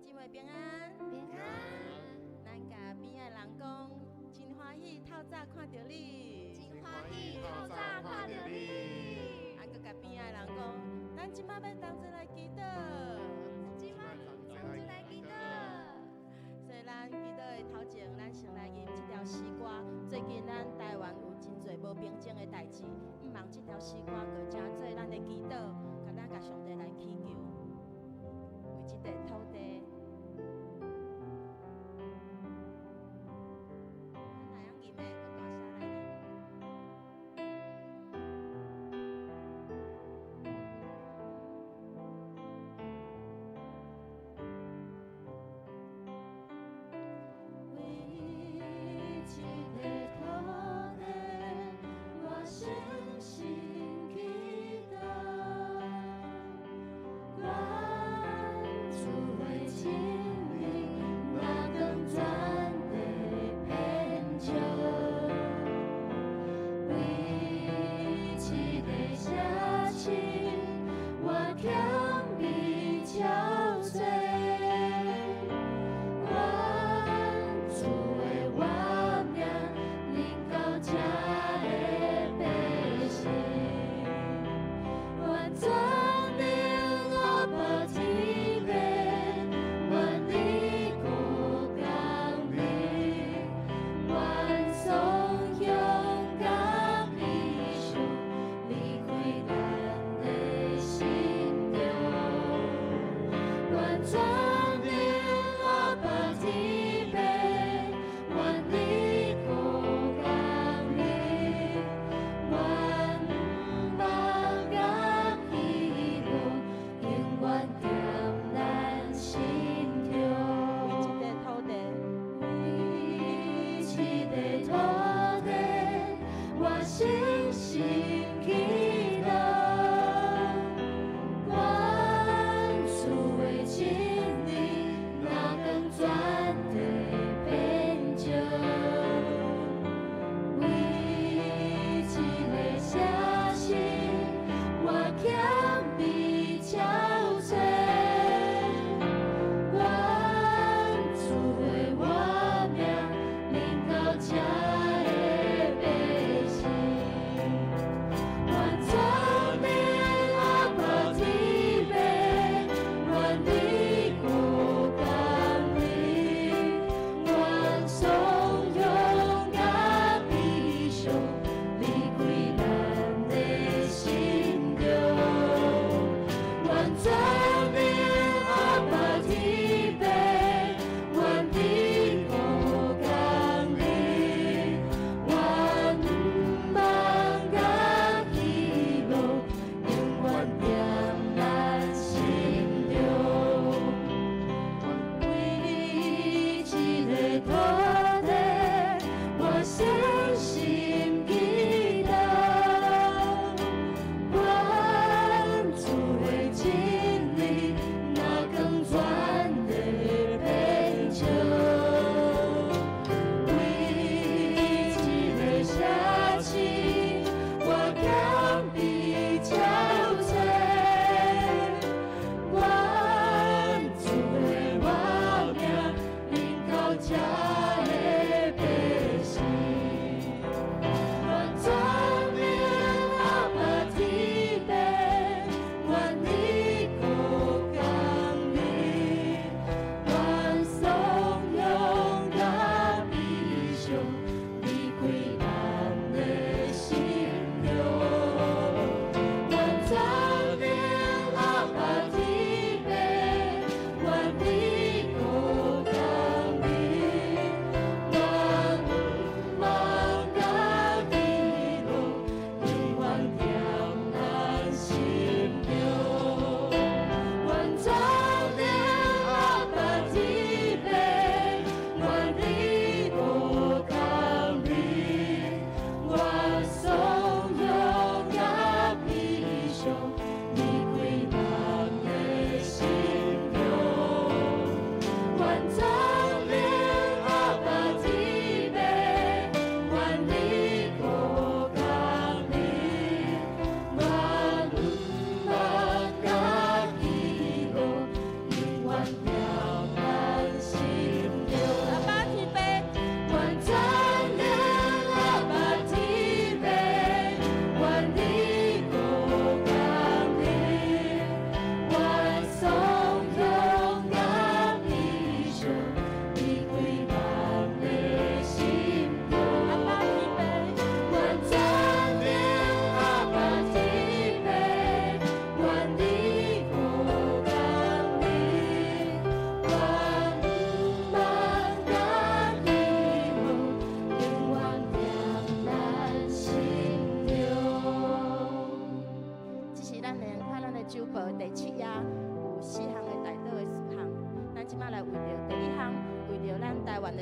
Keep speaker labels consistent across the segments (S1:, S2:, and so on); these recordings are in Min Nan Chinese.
S1: 姊妹平安。
S2: 平安。
S1: 咱共邊仔的人講，真歡喜透早看著你。
S2: 真歡喜透早看著你。
S1: 啊，閣共邊仔的人講，咱這擺欲同齊來祈禱。
S2: 咱這擺同齊來祈禱。
S1: 所以咱祈禱的頭前，咱先來吟這條詩歌。最近咱台灣有真濟無平靜的代誌，毋望這條詩歌閣成做咱的祈禱，共咱共上帝來祈求，為這塊土地。咱會曉吟的，閣大聲來吟。為這塊土地，我誠心祈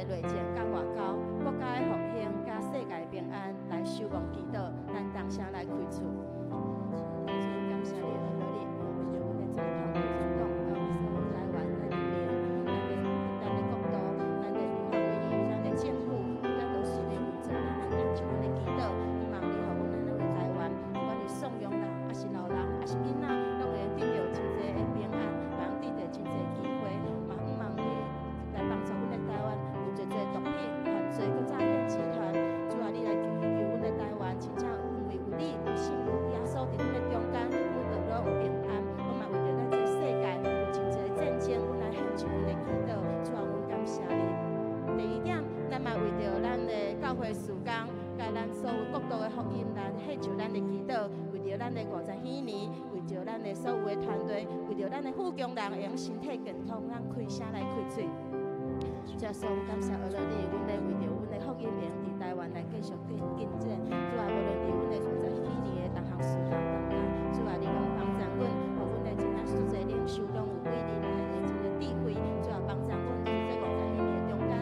S1: 內政佮外交、國家的復興佮世界的平安來守望祈禱。咱同聲來開喙。主，感謝你，阿羅你，為著阮的總統、副總統，佮所有台灣咱的民、咱的國度、咱的立法委員、咱的政府，咱都是咧為著咱來懇求阮的祈禱，希望你予阮咱的台灣，不管是送養人，抑是老人，抑是囡仔，攏會得著真濟的平安，嘛得著真濟機會，嘛向望你來幫助阮的台灣，有濟濟毒品犯罪佮詐騙集團，主啊，你來救救阮的台灣，真正因為有你有聖靈耶穌佇阮的中間，阮就攏有平安。阮嘛為著咱這個世界有真濟戰爭，阮來獻上阮的祈禱，主啊，阮感謝你。第二點，咱嘛為著咱的教會事工，佮咱所有國度的福音來獻上咱的祈禱，為著咱的50禧年，為著咱的所有的團隊，為著咱的父工人會用身體健康，咱開聲來開喙。主耶穌，感謝阿羅你，阮咧為著阮的福音會用佇台灣來繼續進進展。主啊，無論佇阮的50禧年的逐項事工當中，主啊，你攏幫助阮，予阮的真正足濟領袖攏有為你來的這個智慧。主啊，幫助阮佇這五十禧年的中間，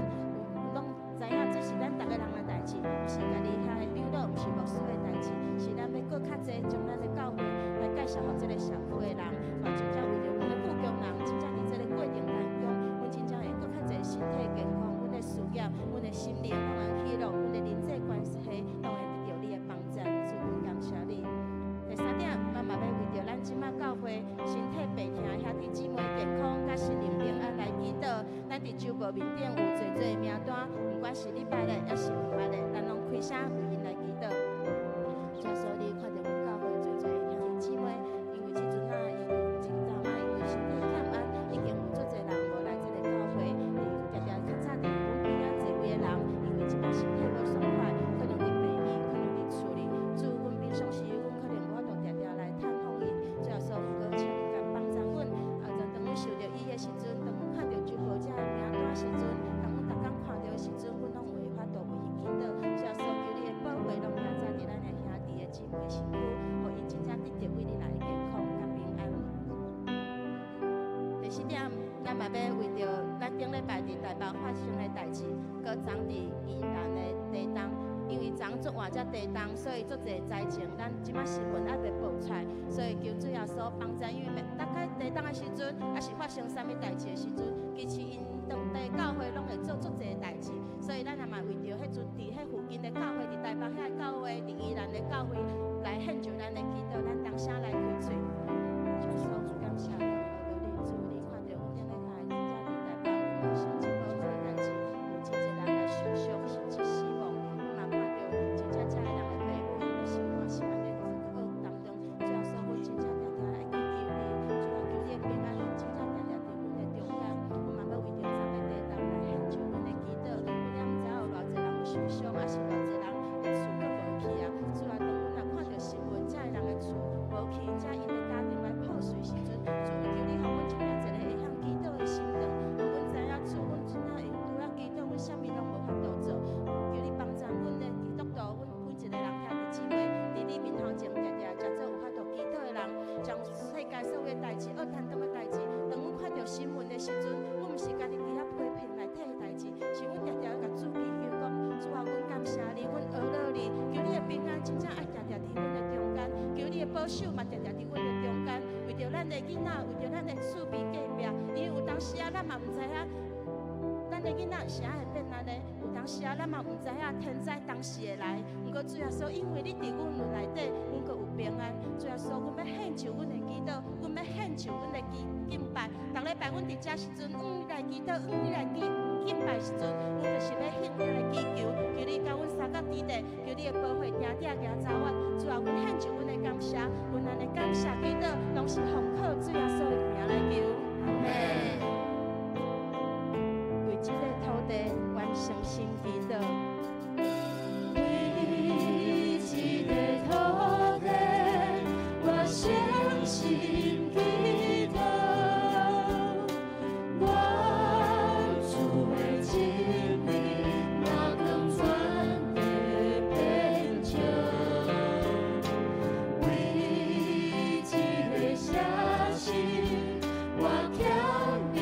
S1: 攏知影這是咱逐个人的代誌，毋是家己遐的長老，毋是牧師的代誌，是咱欲閣較濟將咱的教會來介紹予這個社區的人，嘛真正為著阮的父工人，真正佇這個過程當中，阮真正會閣較濟身體健康，阮的事業，阮的心靈攏會喜樂，阮的人際關係攏會得著你的幫助，主，阮感謝你。第三點，咱嘛欲為著咱這馬教會身體病痛的兄弟姊妹健康佮心靈平安來祈禱。咱佇周報面頂有濟濟的名單，毋管是你捌的，抑是毋捌的，咱攏開聲為𪜶來祈禱。主耶穌，你看著阮教會濟濟兄弟姊妹，因為這陣啊，因為這陣啊，因為身體欠安，已經有足濟人無來這个教會。定定較早佇阮邊仔座位的人，因為這擺身體無爽快，可能佇病院，可能佇厝裡。主，阮平常時，阮可能無法度定定來探訪𪜶。主耶穌，毋過請你共幫助阮，啊，當阮受著醫的時陣，當阮看著周報遮的名單時陣，當阮逐工看著的時陣，阮攏會法度為伊祈禱。主耶穌，求你的保護攏加在佇咱的兄弟的姊妹身軀，予𪜶真正得著為你來的健康佮平安。第四點，咱嘛欲為著咱頂禮拜佇台北發生的代誌，閣昨佇宜蘭的地動，因為昨足晏才地動，所以足濟災情，咱這馬新聞還袂報出來，所以求主耶穌幫助，因為大概地動的時陣，抑是發生啥物代誌的時陣，其實𪜶當地教會攏會做足濟代誌，所以咱也嘛為著彼陣佇彼附近的教會，佇台北遐的教會，佇宜蘭的教會來獻上咱的祈禱，咱同聲來開喙。主耶穌，感謝你，阿你主，你看著阮頂禮拜真正佇台北發生真無好的代誌，有真濟人來受傷，甚至死亡。阮嘛看著真正遮的人的爸母，𪜶的生活是按呢惡當中。主耶穌，阮真正定定愛祈求你，主啊，求你的平安，真正定定佇阮的中間。阮嘛欲為著昨的地動來獻上阮的祈禱。阮也毋知影有偌濟人有受傷，抑是偌濟人的厝閣無去啊。主啊，當阮若看著新聞，遮的人的厝無去，遮𪜶的家庭來破碎時陣，主，求你予阮真正一个會曉祈禱的心腸，予阮知影主，阮真正會除了祈禱，阮啥物攏無法度做。求你幫助阮的基督徒，阮每一个人兄弟姊妹，佇你面頭前定定誠做有法度祈禱的人，將世界所有的代誌、惡貪當的代誌，當阮看著新聞的時陣，阮毋是家己佇遐批評來底的代誌，是阮定定共主祈求講，主啊，阮感謝你，阮阿羅你，求你的平安真正愛定定佇阮的中間，求你的保守嘛定定佇阮的中間，為著咱的囡仔，為著咱的厝邊隔壁，因為有當時啊，咱嘛毋知影。咱的囡仔是按會變按呢，有當時啊，咱嘛毋知影天災當時會來。毋過主耶穌，因為你佇阮內底，阮閣有平安。主耶穌，阮欲獻上阮的祈禱，阮欲獻上阮的敬敬拜。逐禮拜阮佇遮時陣，阮來祈禱，阮來敬敬拜時陣，阮就是欲向你來祈求，求你共阮三角基地，求你的保護定定行走阮。主啊，阮獻上阮的感謝，阮按呢感謝祈禱，攏是奉靠主耶穌的名來求。阿們。為這個土地完成新祈禱。
S2: 為這个土地，我誠心祈禱，願主的真理若光全地遍照。為這个城市，我強力。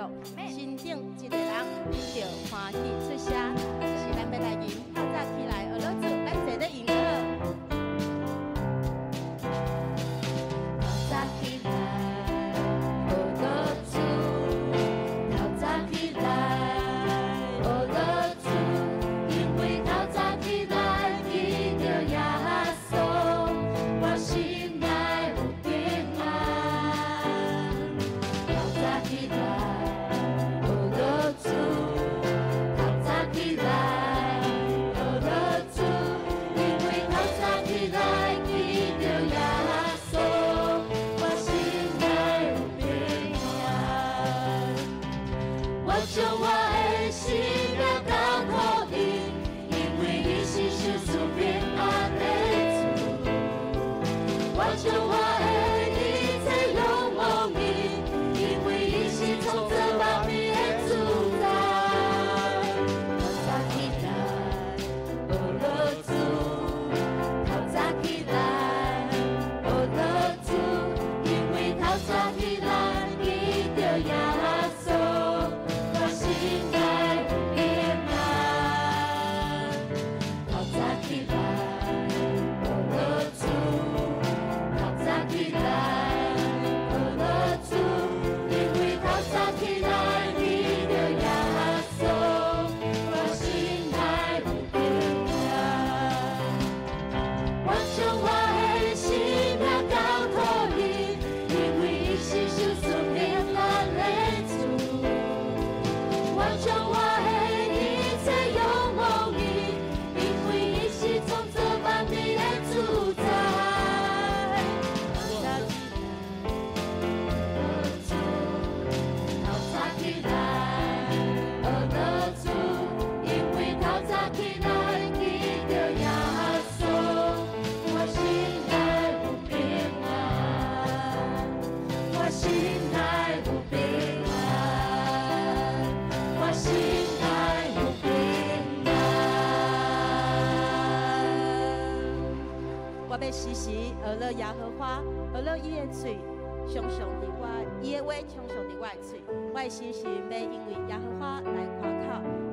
S1: 樂，身頂一个人就歡喜出聲。是咱欲來吟，透早起來學樂主，咱坐咧吟好。
S2: 透早起來學樂主，透早起來學樂主，因為透早起來見著耶穌，我心內有平安。透早起來學樂主，透早起來學樂主，因為透早起來見著耶穌，我心內有平安。我將我的生命交託伊，因為伊是賞賜平安的主。我將我的一切仰望伊，因為伊是創造萬物的主宰。透早起來學樂主，透早起來學樂主，因為透早起來見著耶穌，我心內有平安。透早起來學樂主，透早起來學樂主，因為透早起來見著耶穌，我心內有平安。我將我的生命交託伊，因為伊是賞賜平安的主。我將我的一切仰望伊，因為伊是創造萬物的主宰。透早起來學主，透早起來學樂主，因為透早起來見著耶穌，我心內有平安。我心內有平安，我心內有平安。
S1: 我欲時時學樂耶和華，學樂伊的喙，常常佇我，伊的話常常佇我的喙。我的心是欲因為耶和華來誇口，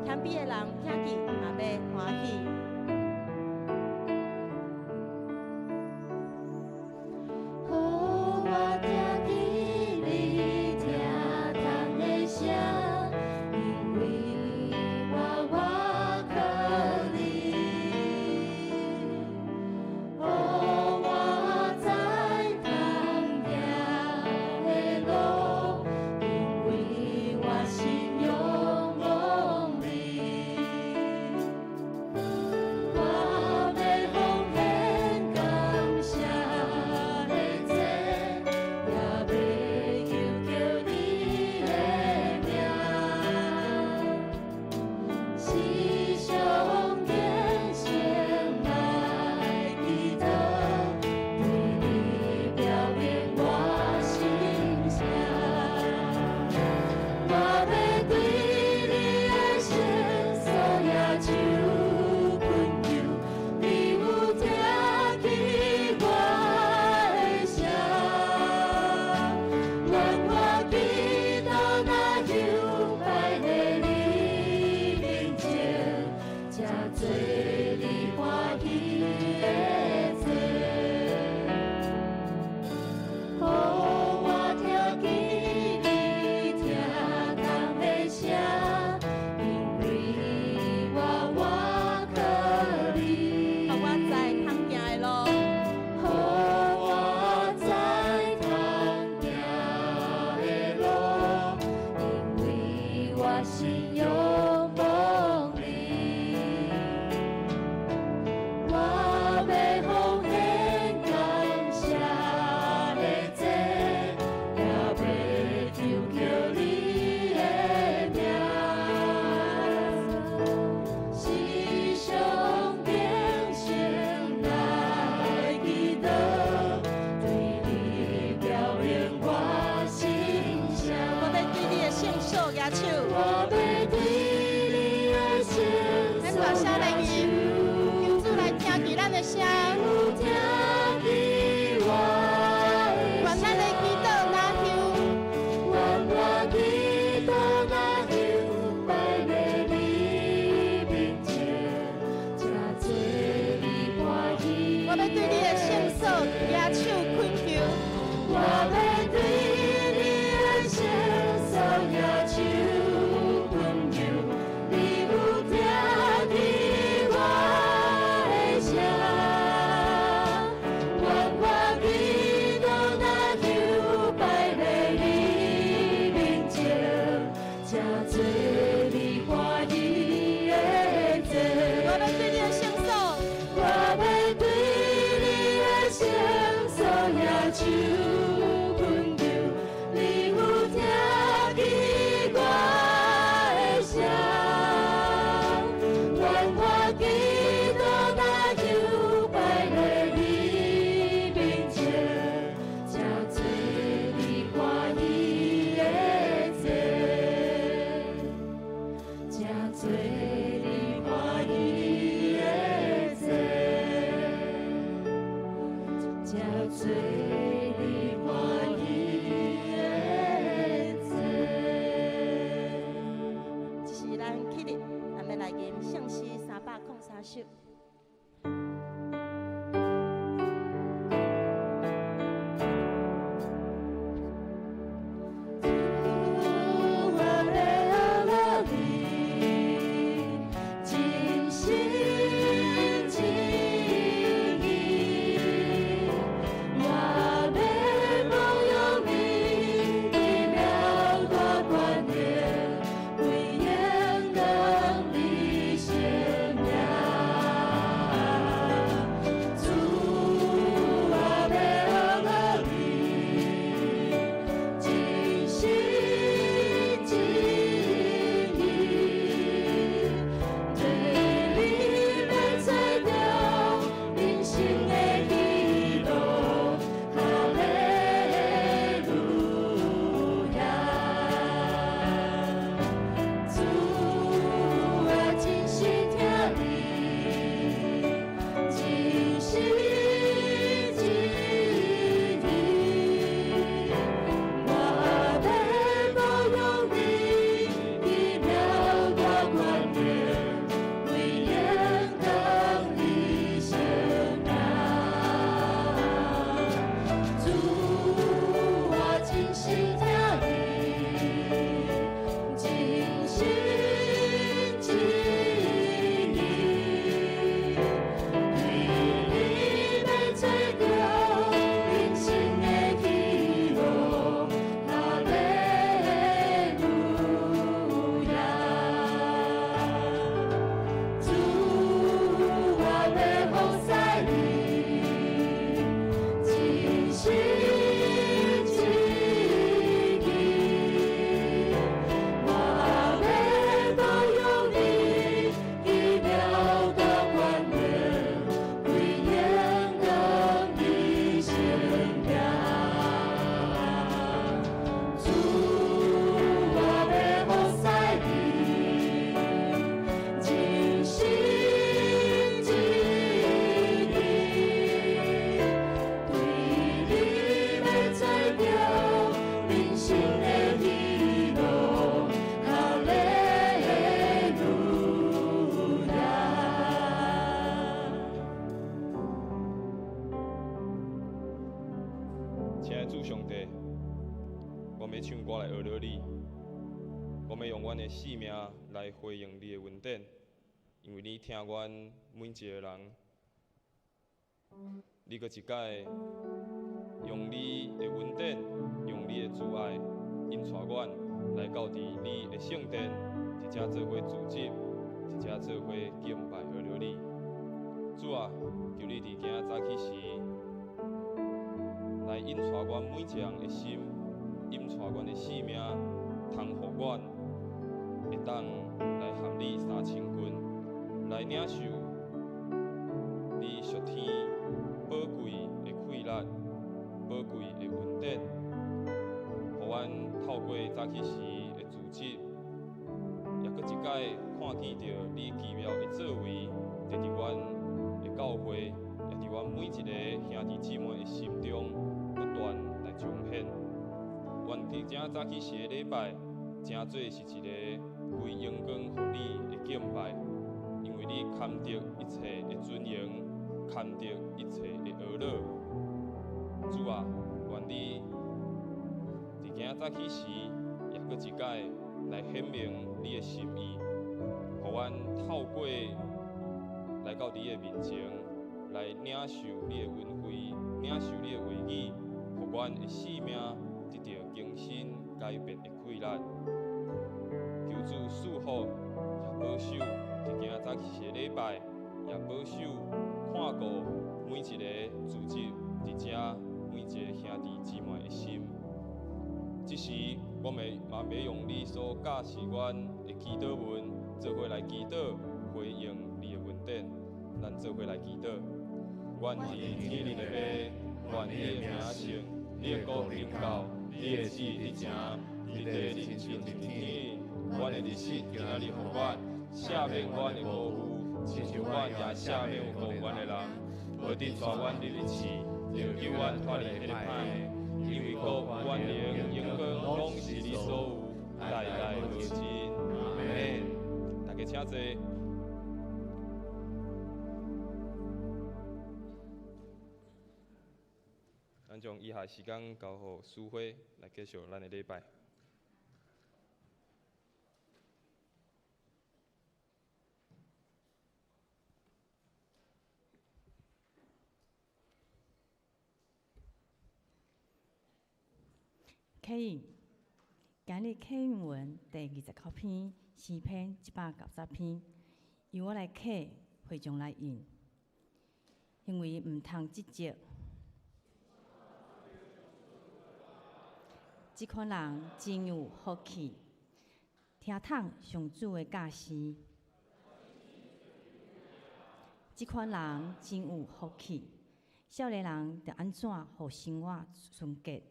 S1: 謙卑的人聽見嘛欲歡喜。
S2: 予我聽見你聽窗的聲，因為我倚靠你。予我知通行的路，因為我心仰望你。
S1: 舉手懇求。
S2: 我欲對你的聖所舉手懇求，你有聽見我的聲，願我祈禱若求擺佇你面前，成做你歡喜的祭。
S1: 我欲對你的聖所，
S2: 我欲對你的聖所舉手懇求，你有聽見我的聲，願我祈禱若求擺佇你面前，成做你歡喜的祭，成做你歡喜的祭，成做你歡喜的祭。
S1: 這是咱起立，咱欲來吟聖詩303首。
S2: 主，我欲學你，真心真意，我欲慕容你奇妙大權能，榮耀你聖名。主，我欲學你，真心真意，對你欲找著人生的喜樂，哈利路亞。主，我真心疼你，真心真意，我欲慕容你奇妙大權能，榮耀你聖名。主，我真心疼你，真心真意，對你欲找著人生的喜樂，哈利路亞。主，我欲服侍你，真心真意，我欲慕容你奇妙大權能，榮耀你聖名。主，我欲服侍你，真心真意，對你欲找著人生的喜樂，哈利路亞。
S3: 親愛的主上帝，我欲唱歌來學著你，我欲用阮的性命來回應你的恩典，因為你疼阮每一个人，你閣一擺用你的恩典，用你的慈愛引帶阮來到佇你的聖殿，一齊做伙聚集，一齊做伙敬拜學著你。主啊，求你佇今仔早起時，來引帶阮每一个人的心，引帶阮的性命，通予阮會當來和你相親近，來領受你屬天寶貴的氣力、寶貴的恩典，予阮透過早起時的聚集，也閣一擺看見著你奇妙的作為，佇阮的教會，也佇阮每一個兄弟姊妹的心中不斷來彰顯。願佇這早起時的禮拜，成做是一個歸榮光予你的敬拜，因為你堪得一切的尊榮，堪得一切的呵咾。主啊，願你佇今仔早起時，也閣一擺來顯明你的心意，予阮透過來到你的面前，來領受你的恩惠，領受你的話語，予阮的生命得著更新改變的氣力。求主賜福，也保守佇今仔早起時的禮拜，也保守看顧每一个組織佇遮每一个兄弟姊妹的心。這時，我們嘛欲用你所教示阮的祈禱文，做伙來祈禱，回應你的恩典。咱做伙來祈禱。阮佇天頂的父，願你的名聖，你的國臨到，你的旨意執行，佇地親像佇天。阮的日食今仔日予阮，赦免阮的過誤，親像阮也赦免有過阮的人。無得帶阮入去試，著救阮脫離彼个歹的。因為國、權能、榮光，攏是你所有，代代無盡。阿們。大家請坐。咱將以下時間交予淑慧來繼續咱的禮拜。
S1: 啟應，今日啟應文第29篇，詩篇190篇，由我來啟，會眾來應，因為毋通執著。這款人真有福氣，聽通上主的教示。這款人真有福氣，少年人著按怎予生活純潔？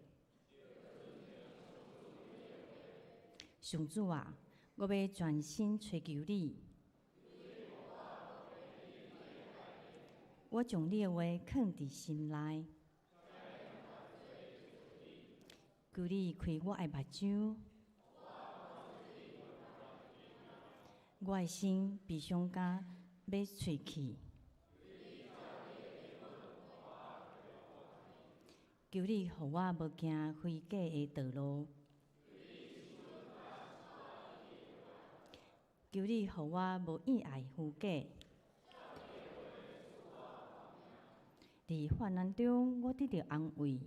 S1: 上主啊，我欲全心揣求你，我將你的話囥佇心內。求你開我的目睭，我的心悲傷甲欲碎去。求你予我無行虛假的道路。求你予我無意愛虛假。佇患難中，我得著安慰。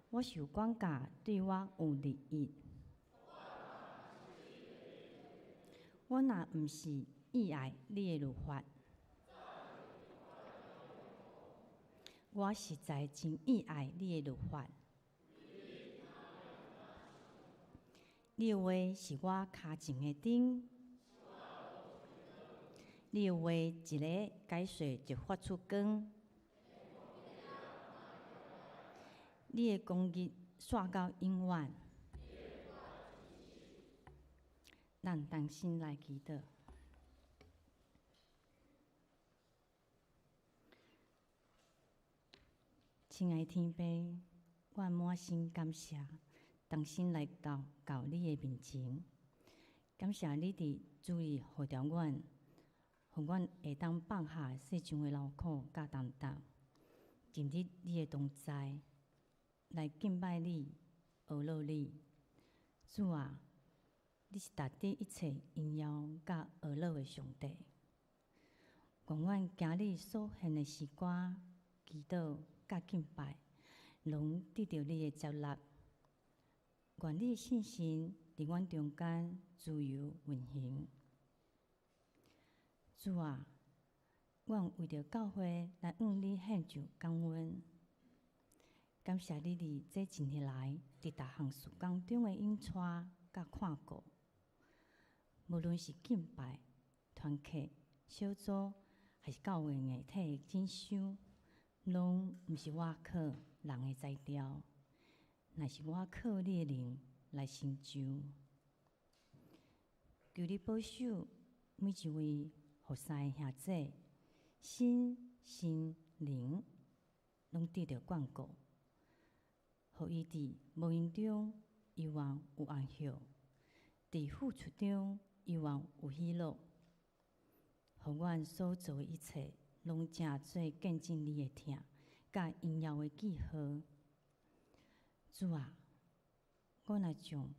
S1: 我受管教，對我有利益。我若毋是意愛你的律法，我實在真意愛你的律法。你的話是我跤前的燈，你的話一个解說就發出光。你的公義煞到永遠。咱同心來祈禱。親愛天父，我滿心感謝，同心來到到你的面前，感謝你佇主日呼召阮，予阮會當放下世上的勞苦佮擔當，進入你的同在，來敬拜你、學樂你。主啊，你是值得一切榮耀佮學樂的上帝。願阮今日所獻的詩歌、祈禱佮敬拜，攏得著你的接納。願你的聖神佇阮中間自由運行。主啊，阮為著教會來向你獻上感恩，感謝你佇這一年來佇逐項事工中的引帶佮看顧，無論是敬拜、團契、小組，還是教會硬體的進修，攏毋是我靠人的才調，乃是我靠你的靈來成就。求你保守每一位服侍的兄弟，身心靈攏得著眷顧，予伊佇無閒中猶原有安息，佇付出中猶原有喜樂，予阮所做的一切
S4: 攏成做見證你的疼，佮榮耀的記號。主啊，我若將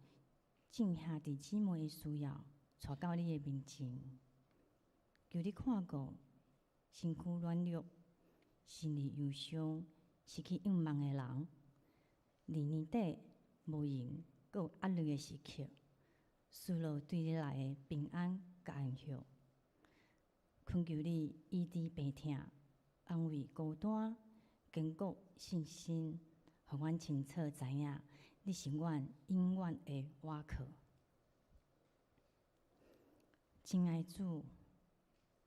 S4: 眾兄弟姊妹的需要帶到你的面前，求你看顧身軀軟弱、心裡憂傷、失去盼望的人，佇年底無閒閣有壓力的時刻，需要對你來的平安佮安息。懇求你醫治病痛，安慰孤單，堅固信心，予阮清楚知影，你是阮永遠的倚靠。親愛主，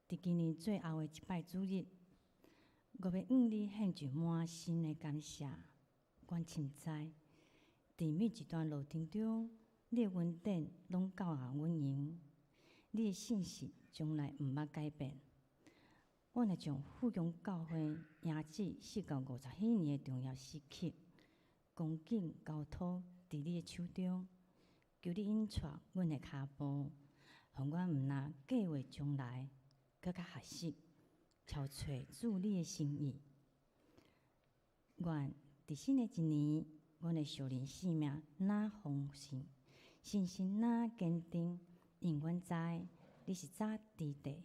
S4: 佇今年最後的一擺主日，我欲向你獻上滿心的感謝。阮深知，佇每一段路程中，你的恩典攏夠予阮用，你的信實從來毋捌改變。我若將富強教會迎至4到50禧年的重要時刻，恭敬交託佇你的手中，求你引帶阮的跤步，予阮毋但計劃將來，閣較學習超揣主你的心意。願佇新的一年，阮的屬靈生命若豐盛，信心若堅定，因阮知你是早佇地、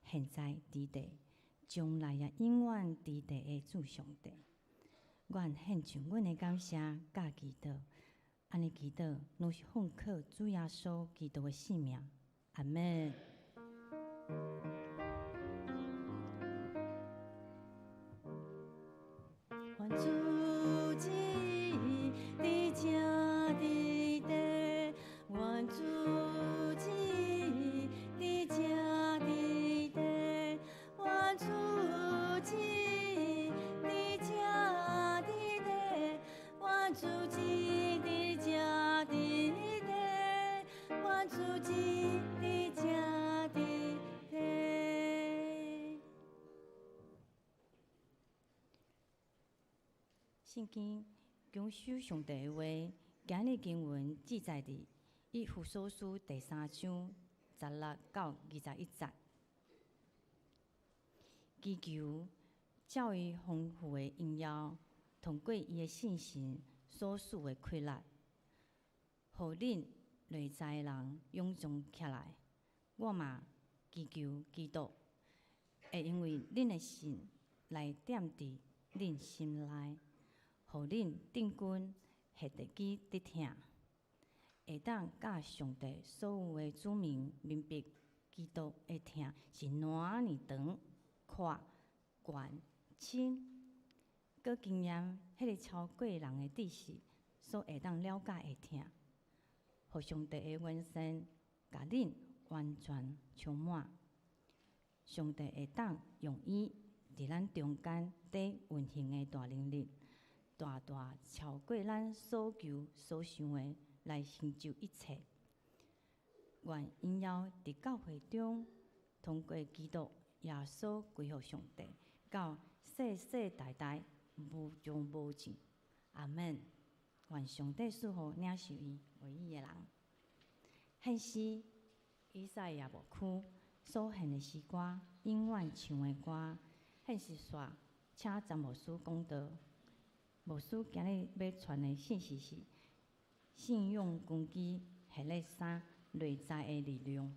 S4: 現在佇地、將來也永遠佇地的主上帝。願獻上阮的感謝佮祈禱，按呢祈禱攏是奉靠主耶穌基督的聖名，阿們。
S2: 願主旨意佇這佇地，願主旨意佇這佇地，願主旨意佇這佇地，願主旨意佇這佇地，願主旨意佇這佇地。
S4: 聖經謹守上帝的話，今日經文記載佇以弗所書第三章16到21節。祈求照伊豐富的榮耀，通過伊的聖神所賜的氣力，予恁內在的人勇壯起來。我嘛祈求基督會因為恁的信來踮佇恁心內，予恁定根彼得基得疼，會當佮上帝所有的子民明白基督的疼是偌爾長、闊、懸、深，閣經驗彼个超過人的知識所會當了解的疼，予上帝的完善共恁完全充滿。上帝會當用伊佇咱中間佇運行的大能力，大大超過咱所求所想的，來成就一切。願榮耀佇教會中，通過基督耶穌歸予上帝，到世世代代無窮無盡。阿們。願上帝賜福領受伊話語的人。獻詩以賽亞牧區所獻的詩歌，永遠唱的歌。獻詩煞，請詹牧師講道。牧師今日欲傳的信息是信仰根基系列三內在的力量。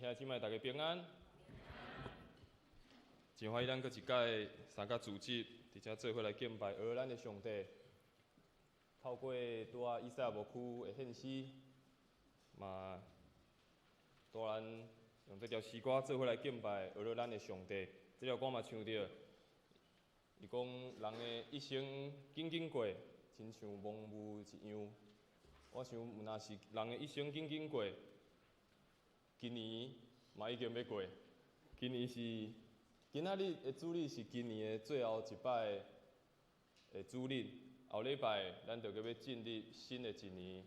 S3: 亲爱兄姊妹，大家平安。真欢喜咱阁一届三甲组织，伫遮做伙来敬拜学咱的上帝。透过拄仔以赛亚牧区的献诗，嘛带咱用这条诗歌做伙来敬拜学咱的上帝。这条歌嘛唱著，伊讲人的一生紧紧过，亲像梦雾一样。我想，毋若是人的一生紧紧过。今年嘛已经欲过，今年是今仔日的主日是今年的最后一摆的主日，后礼拜咱就阁欲进入新的一年，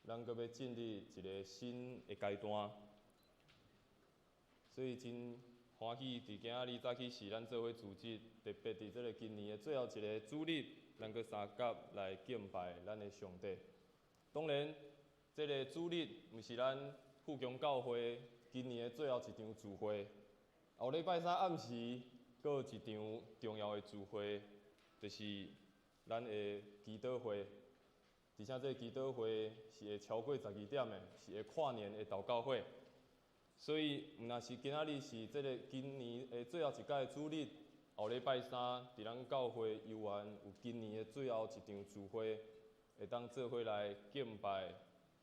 S3: 咱阁欲进入一个新的阶段，所以真欢喜伫今仔日早起时，咱做伙组织，特别伫这个今年的最后一个主日，咱阁相佮来敬拜咱的上帝。当然，这个主日毋是咱富强教会今年的最后一场聚会，后礼拜三暗时，阁有一场重要的聚会，就是咱的祈祷会。而且这个祈祷会是会超过12点的，是会跨年的祷告会。所以，毋若是今仔日是这个今年的最后一届主日，后礼拜三伫咱教会犹原有今年的最后一场聚会，会当做伙来敬拜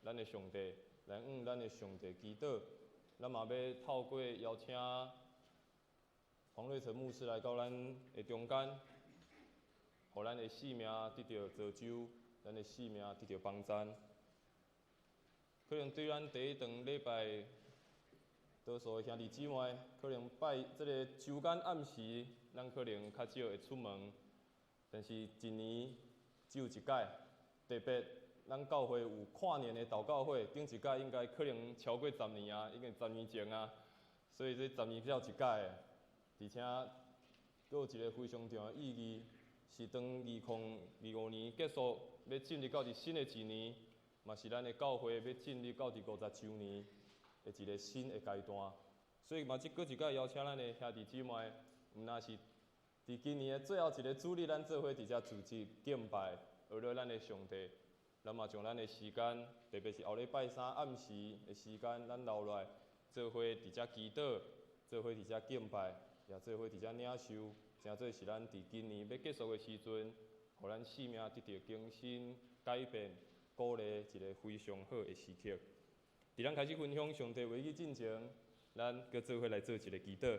S3: 咱的上帝。来向咱的上帝祈祷，咱嘛欲透过邀请黄瑞成牧师来到咱的中间，予咱的性命得著造就，咱的性命得著帮赞。可能对咱第一顿礼拜，多数的兄弟姊妹，可能拜这个周间暗时，咱可能较少会出门，但是一年只有一届，特别。咱教会有跨年的祷告会，顶一届应该可能超过十年啊，已经十年前啊，所以这十年才有一届的，而且阁有一个非常重要的意义，是当2025年结束，欲进入到一新的一年，嘛是咱的教会欲进入到第50周年的一个新的阶段。所以嘛，这阁一届邀请咱的兄弟姊妹，毋若是伫今年的最后一个主日，咱做伙伫遮组织敬拜，学了咱的上帝。咱嘛将咱的时间，特别是后礼拜三暗时的时间，咱留落来做伙伫遮祈祷，做伙伫遮敬拜，也做伙伫遮领受，成做是咱伫今年欲结束的时阵，予咱生命得著更新、改变、鼓励一个非常好的时刻。伫咱开始分享上帝话语进前，咱阁做伙来做一个祈祷。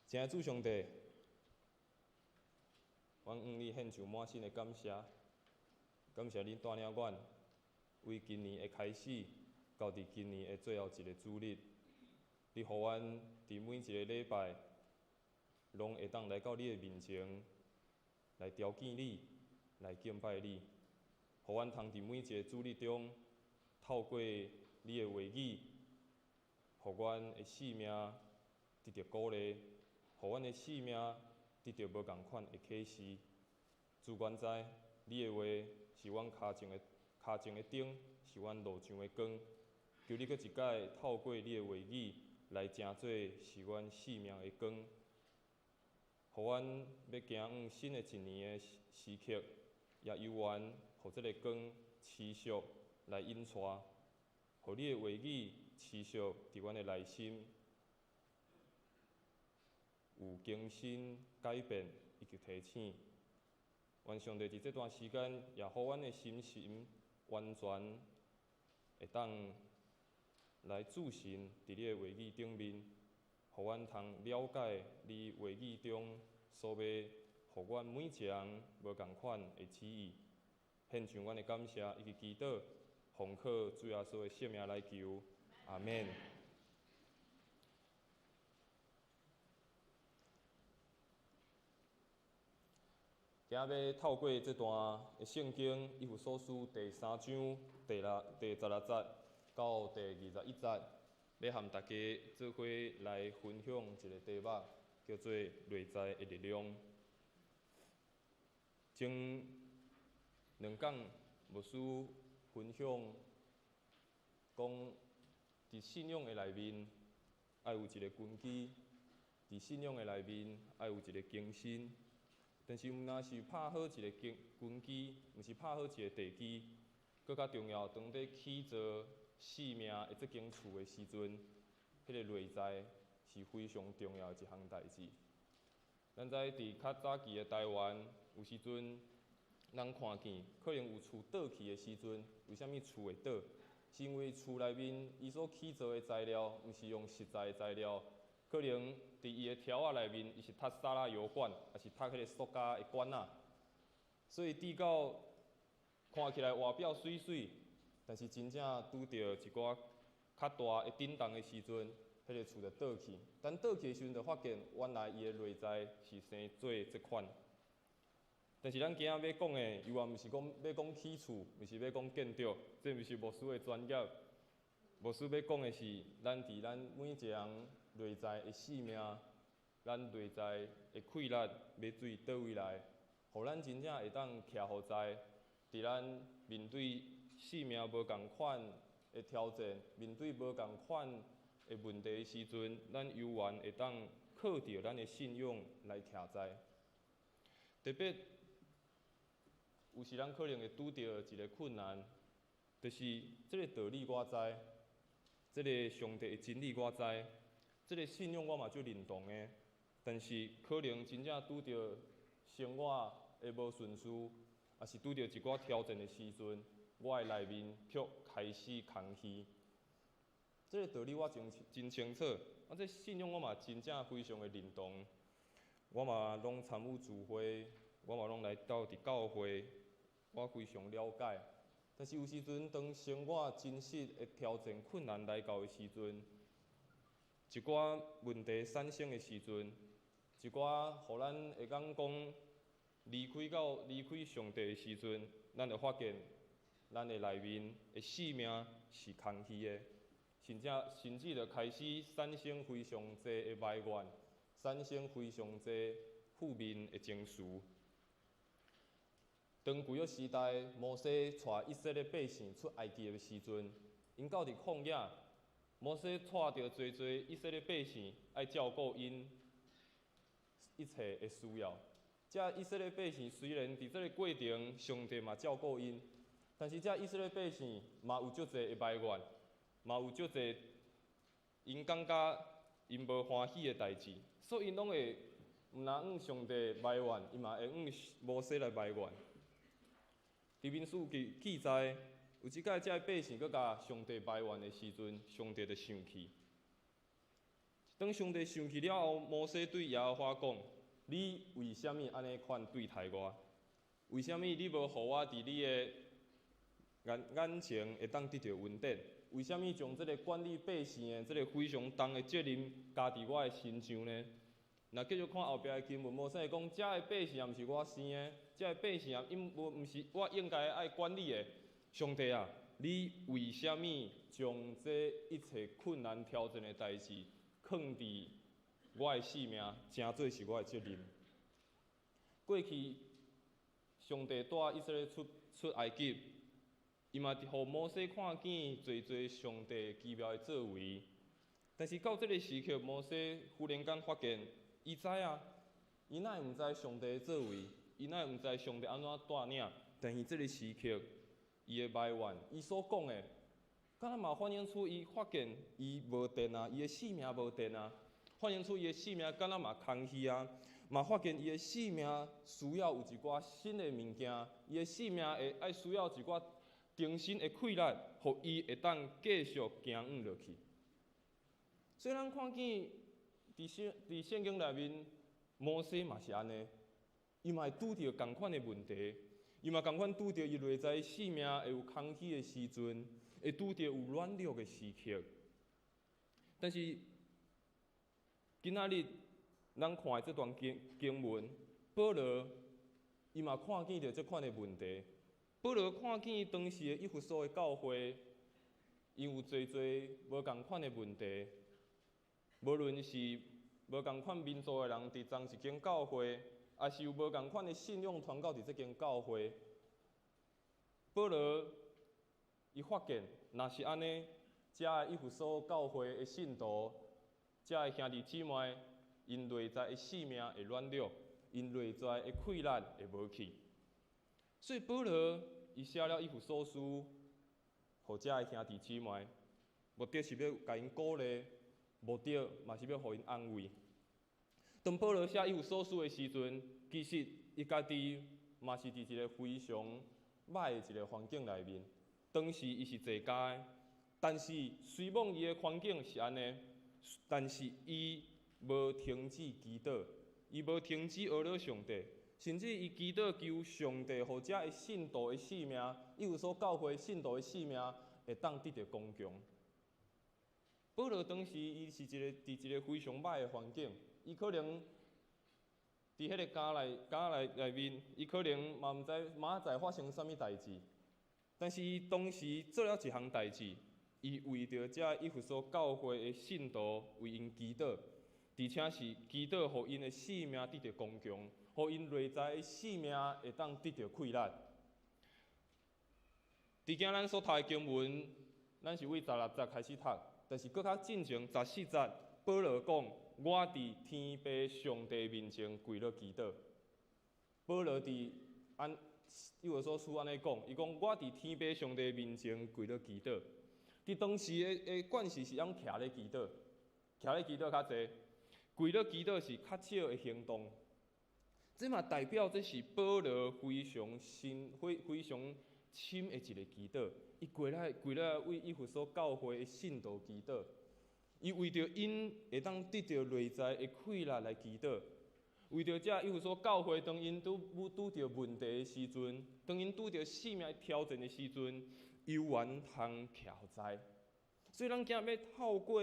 S3: 亲爱的主上帝，阮向你献上满心的感谢，感谢你带领阮，为今年的开始，到伫今年的最后一个主日，你予阮伫每一个礼拜，拢会当来到你的面前，來朝見你，來敬拜你，予阮通佇每一个主日中，透過你的話語，予阮的生命得著鼓勵，予阮的生命得著無仝款的啟示。主，阮知你的話是阮跤前的燈，是阮路上的光。求你閣一擺透過你的話語來成做是阮生命的光，予阮欲行往新的一年的時刻，也猶原予這个光持續來引帶，予你的話語持續佇阮的內心有更新、改變以及提醒。願上帝佇這段時間，也予阮的心神完全會當來置身佇你的話語頂面，予阮通了解你話語中所欲予阮每一个人無仝款的旨意。獻上阮的感謝以及祈禱，奉靠主耶穌的聖名來求，阿們。今仔日透過這段的聖經，以弗所書第三章第十六節到第21節，欲和大家做伙來分享一个題目，叫做內在的力量。前兩工牧師分享講，佇信仰的內面，愛有一个根基；佇信仰的內面，愛有一个更新。但是，毋但是拍好一个根基，毋是拍好一个地基，閣較重要，當咧起造生命的這間厝的時陣，彼个內在是非常重要的一項代誌。咱知佇較早期的台灣，有時陣人看見可能有厝倒去的時陣，為啥物厝會倒？是因為厝內面伊所起造的材料，毋是用實在的材料。可能佇伊的條仔內面，伊是插沙拉油管，抑是插彼个塑膠的管仔，所以直到看起來外表媠媠，但是真正拄著一寡較大的震動的時陣，彼个厝就倒去。等倒去的時陣，就發現原來伊的內在是生做這款。但是咱今仔欲講的，猶原毋是講欲講起厝，毋是欲講建築，這毋是牧師的專業。牧師欲講的是，咱佇咱每一个人內在的生命，咱內在的氣力欲對佗位來，予咱真正會當徛予在，佇咱面對生命無仝款的挑戰，面對無仝款的問題的時陣，咱猶原會當靠著咱的信仰來徛在。特別有時咱可能會拄著一个困難，就是這个道理我知，這个上帝的真理我知，這个信仰我嘛足認同的，但是可能真正拄著生活的無順遂，抑是拄著一寡挑戰的時陣，我的內面卻開始空虛。這个道理我真清楚，啊，這信仰我嘛真正非常的認同，我嘛攏參與聚會，我嘛攏來到佇教會，我非常了解。但是有時陣當生活真實的挑戰困難來到的時陣，一寡問題產生的時陣，一寡予咱會當講離開上帝的時陣，咱就發現咱的內面的生命是空虛的，甚至就開始產生非常濟的埋怨，產生非常濟負面的情緒。當舊約時代，摩西帶以色列百姓出埃及的時陣，𪜶到佇曠野，摩西帶著濟濟以色列百姓，愛照顧𪜶一切的需要。這以色列百姓雖然佇這个過程，上帝嘛照顧𪜶，但是這以色列百姓嘛有足濟的埋怨，嘛有足濟𪜶感覺𪜶無歡喜的代誌，所以𪜶攏會毋但向上帝埋怨，伊嘛會向摩西來埋怨。佇民數記記載，有一擺這个百姓閣共上帝埋怨的時陣，上帝就生氣。當上帝生氣了後，摩西對耶和華講：你為啥物按呢款對待我？為啥物你無予我佇你的眼前會當得著恩典？為啥物將這个管理百姓的這个非常重的責任加佇我的身上呢？若繼續看後壁的經文，摩西會講：遮的百姓毋是我生的，遮的百姓應無毋是我應該愛管理的。上帝啊，你為啥物將這一切困難挑戰的代誌，囥佇我的性命，成做是我的責任？過去上帝帶以色列出出埃及，伊嘛予摩西看見濟濟上帝奇妙的作為。但是到這个時刻，摩西忽然間發現，伊知啊，伊哪會毋知上帝的作為？伊哪會毋知上帝按怎帶領？但是這个時刻，伊的埋怨，伊所講的，敢若嘛反映出伊發現伊無電啊，伊的性命無電啊，反映出伊的性命敢若嘛空虛啊，嘛發現伊的性命需要有一寡新的物件，伊的性命會愛需要一寡重新的氣力，予伊會當繼續行往落去。所以咱看見佇聖經內面，摩西嘛是按呢，伊嘛會拄著仝款的問題，伊嘛仝款拄著伊內在性命會有空虛的時陣，會拄著有軟弱的時刻。但是今仔日咱看的這段經經文，保羅伊嘛看見著這款的問題。保羅看見當時的以弗所的教會，𪜶有濟濟無仝款的問題。無論是無仝款民族的人佇仝一間教會，抑是有無仝款的信仰傳教佇這間教會，保羅伊發現，若是按呢，遮的以弗所教會的信徒，遮的兄弟姊妹，𪜶內在的性命會軟弱，𪜶內在的氣力會無去。所以保羅伊寫了以弗所書，予遮的兄弟姊妹，目的是欲共𪜶鼓勵。目的嘛是欲予𪜶安慰。當保羅寫以弗所書的時陣，其實伊家己嘛是佇一个非常䆀的一个環境內面。當時伊是坐監的，但是雖罔伊的環境是按呢，但是伊無停止祈禱，伊無停止呵咾上帝，甚至伊祈禱求上帝，予遮的信徒的性命，以弗所教會信徒的性命會當得著剛強。保羅當時伊是一个佇一个非常䆀的環境，伊可能佇彼个監內監內內面，伊可能嘛毋知明仔載發生啥物代誌。但是伊當時做了一項代誌，伊為著遮以弗所教會的信徒為𪜶祈禱，而且是祈禱予𪜶的性命得著剛強，予𪜶內在的性命會當得著氣力。佇今咱所讀的經文，咱是對十六節開始讀。但是閣較進前十四節，保羅講：我佇天父上帝面前跪落祈禱。保羅佇按以弗所書按呢講，伊講我佇天父上帝面前跪落祈禱。佇當時的的慣勢是按徛咧祈禱，徛咧祈禱較濟，跪落祈禱是較少的行動。這嘛代表這是保羅非常深、非非常深的一个祈禱。伊跪來跪來為以弗所教會的信徒祈禱，伊為著𪜶會當得著內在的氣力來祈禱，為著遮以弗所教會當𪜶拄拄著問題的時陣，當𪜶拄著性命挑戰的時陣，猶原通徛在。所以咱今日欲透過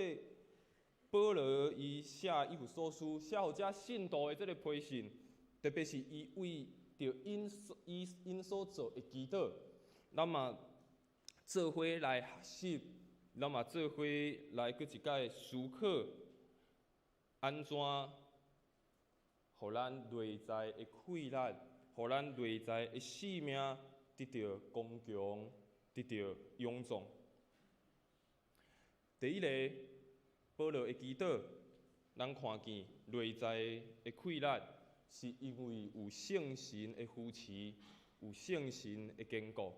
S3: 保羅伊寫以弗所書，寫予遮信徒的這个批信，特別是伊為著𪜶所伊𪜶所做的祈禱，咱嘛做伙來學習，咱嘛做伙來閣一擺思考，按怎予咱內在的氣力，予咱內在的性命得著剛強，得著勇壯。第一个，保羅的祈禱，咱看見內在的氣力，是因為有聖神的扶持，有聖神的堅固。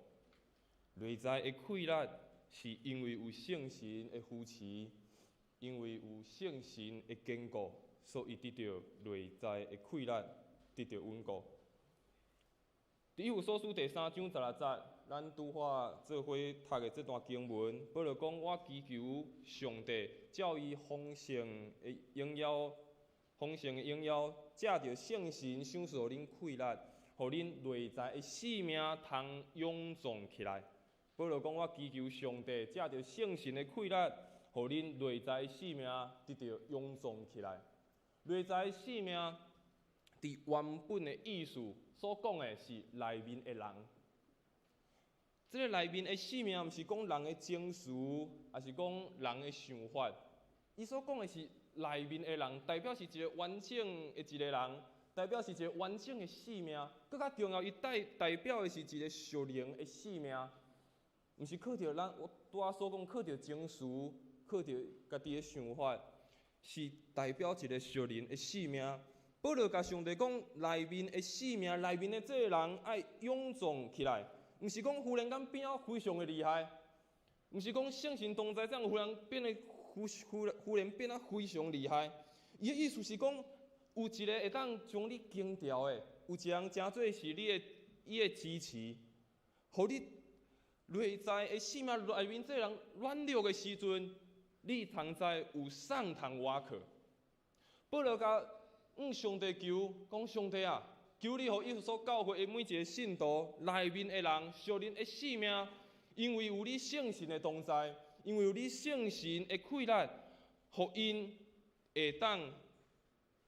S3: 內在的氣力是因為有聖神的扶持，因為有聖神的堅固，所以得著內在的氣力，得著穩固。佇以弗所書第三章十六節，咱拄好做伙讀的這段經文，保羅講：我祈求上帝，照伊豐盛的榮耀，豐盛的榮耀，藉著聖神賞賜予恁氣力，予恁內在的性命通勇壯起來。保羅講：我祈求上帝，藉著聖神的氣力，予恁內在的性命得著勇壯起來。內在的性命，佇原本的意思所講的是內面的人。這个內面的性命，毋是講人的情緒，抑是講人的想法。伊所講的是內面的人，代表是一个完整的一个人，代表是一个完整的性命。閣較重要，伊代表的是一个屬靈的性命，毋是靠著咱我拄仔所講靠著情緒，靠著家己的想法，是代表一个屬靈的性命。保羅共上帝講，內面的性命，內面的這个人愛勇壯起來。毋是講忽然間變啊非常的厲害，毋是講聖神同在這樣忽然變得忽忽忽然變啊非常厲害。伊的意思是講，有一个會當將你扛牢的，有一個人成做是你的伊的支持，予你內在的性命內面這个人軟弱的時陣，你通知有啥通倚靠。保羅共上帝求，講上帝啊！求你予以弗所教會的每一个信徒內面的人，屬靈的性命，因為有你聖神的同在，因為有你聖神的氣力，予𪜶會當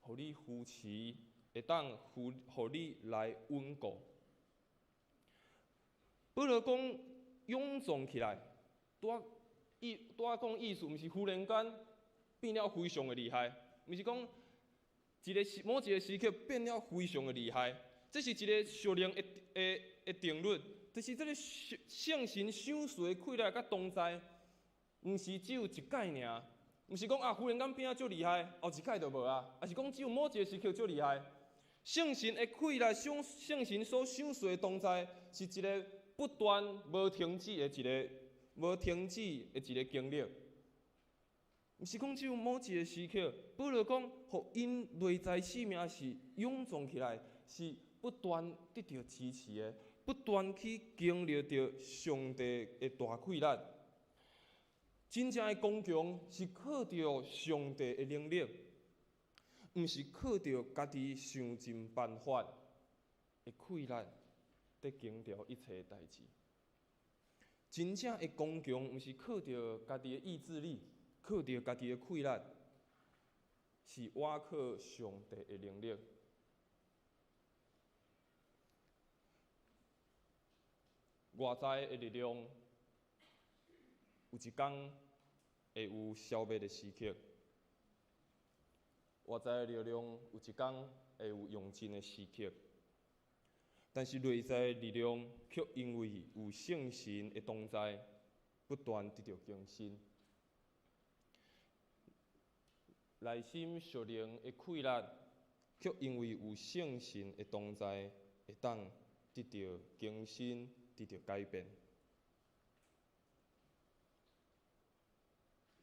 S3: 予你扶持，會當扶予你來穩固。保羅講勇壯起來，拄仔意拄仔講意思，毋是忽然間變了非常的厲害，毋是講一個時某一個時刻變了非常的厲害，這是一個屬靈的的的定律，就是這个聖聖神賞賜的氣力佮同在，毋是只有一擺爾，毋是講啊忽然間變啊足厲害，後一擺就無啊，抑是講只有某一個時刻足厲害。聖神的氣力，聖聖神所賞賜的同在，是一个不斷無停止的一个無停止的一个經歷。毋是講只有某一个時刻，保羅講，予𪜶內在性命是勇壯起來，是不斷得著支持的，不斷去經歷著上帝的大氣力。真正的剛強是靠著上帝的能力，毋是靠著家己想盡辦法的氣力，佇扛牢一切的代誌。真正的剛強，毋是靠著家己的意志力。靠著家己的氣力，是倚靠上帝的能力。外在的力量，有一工會有消滅的時刻；外在的力量，有一工會有用盡的時刻。但是內在的力量，卻因為有聖神的同在，不斷得著更新。內心屬靈的氣力，卻因為有聖神的同在，會當得著更新，得著改變。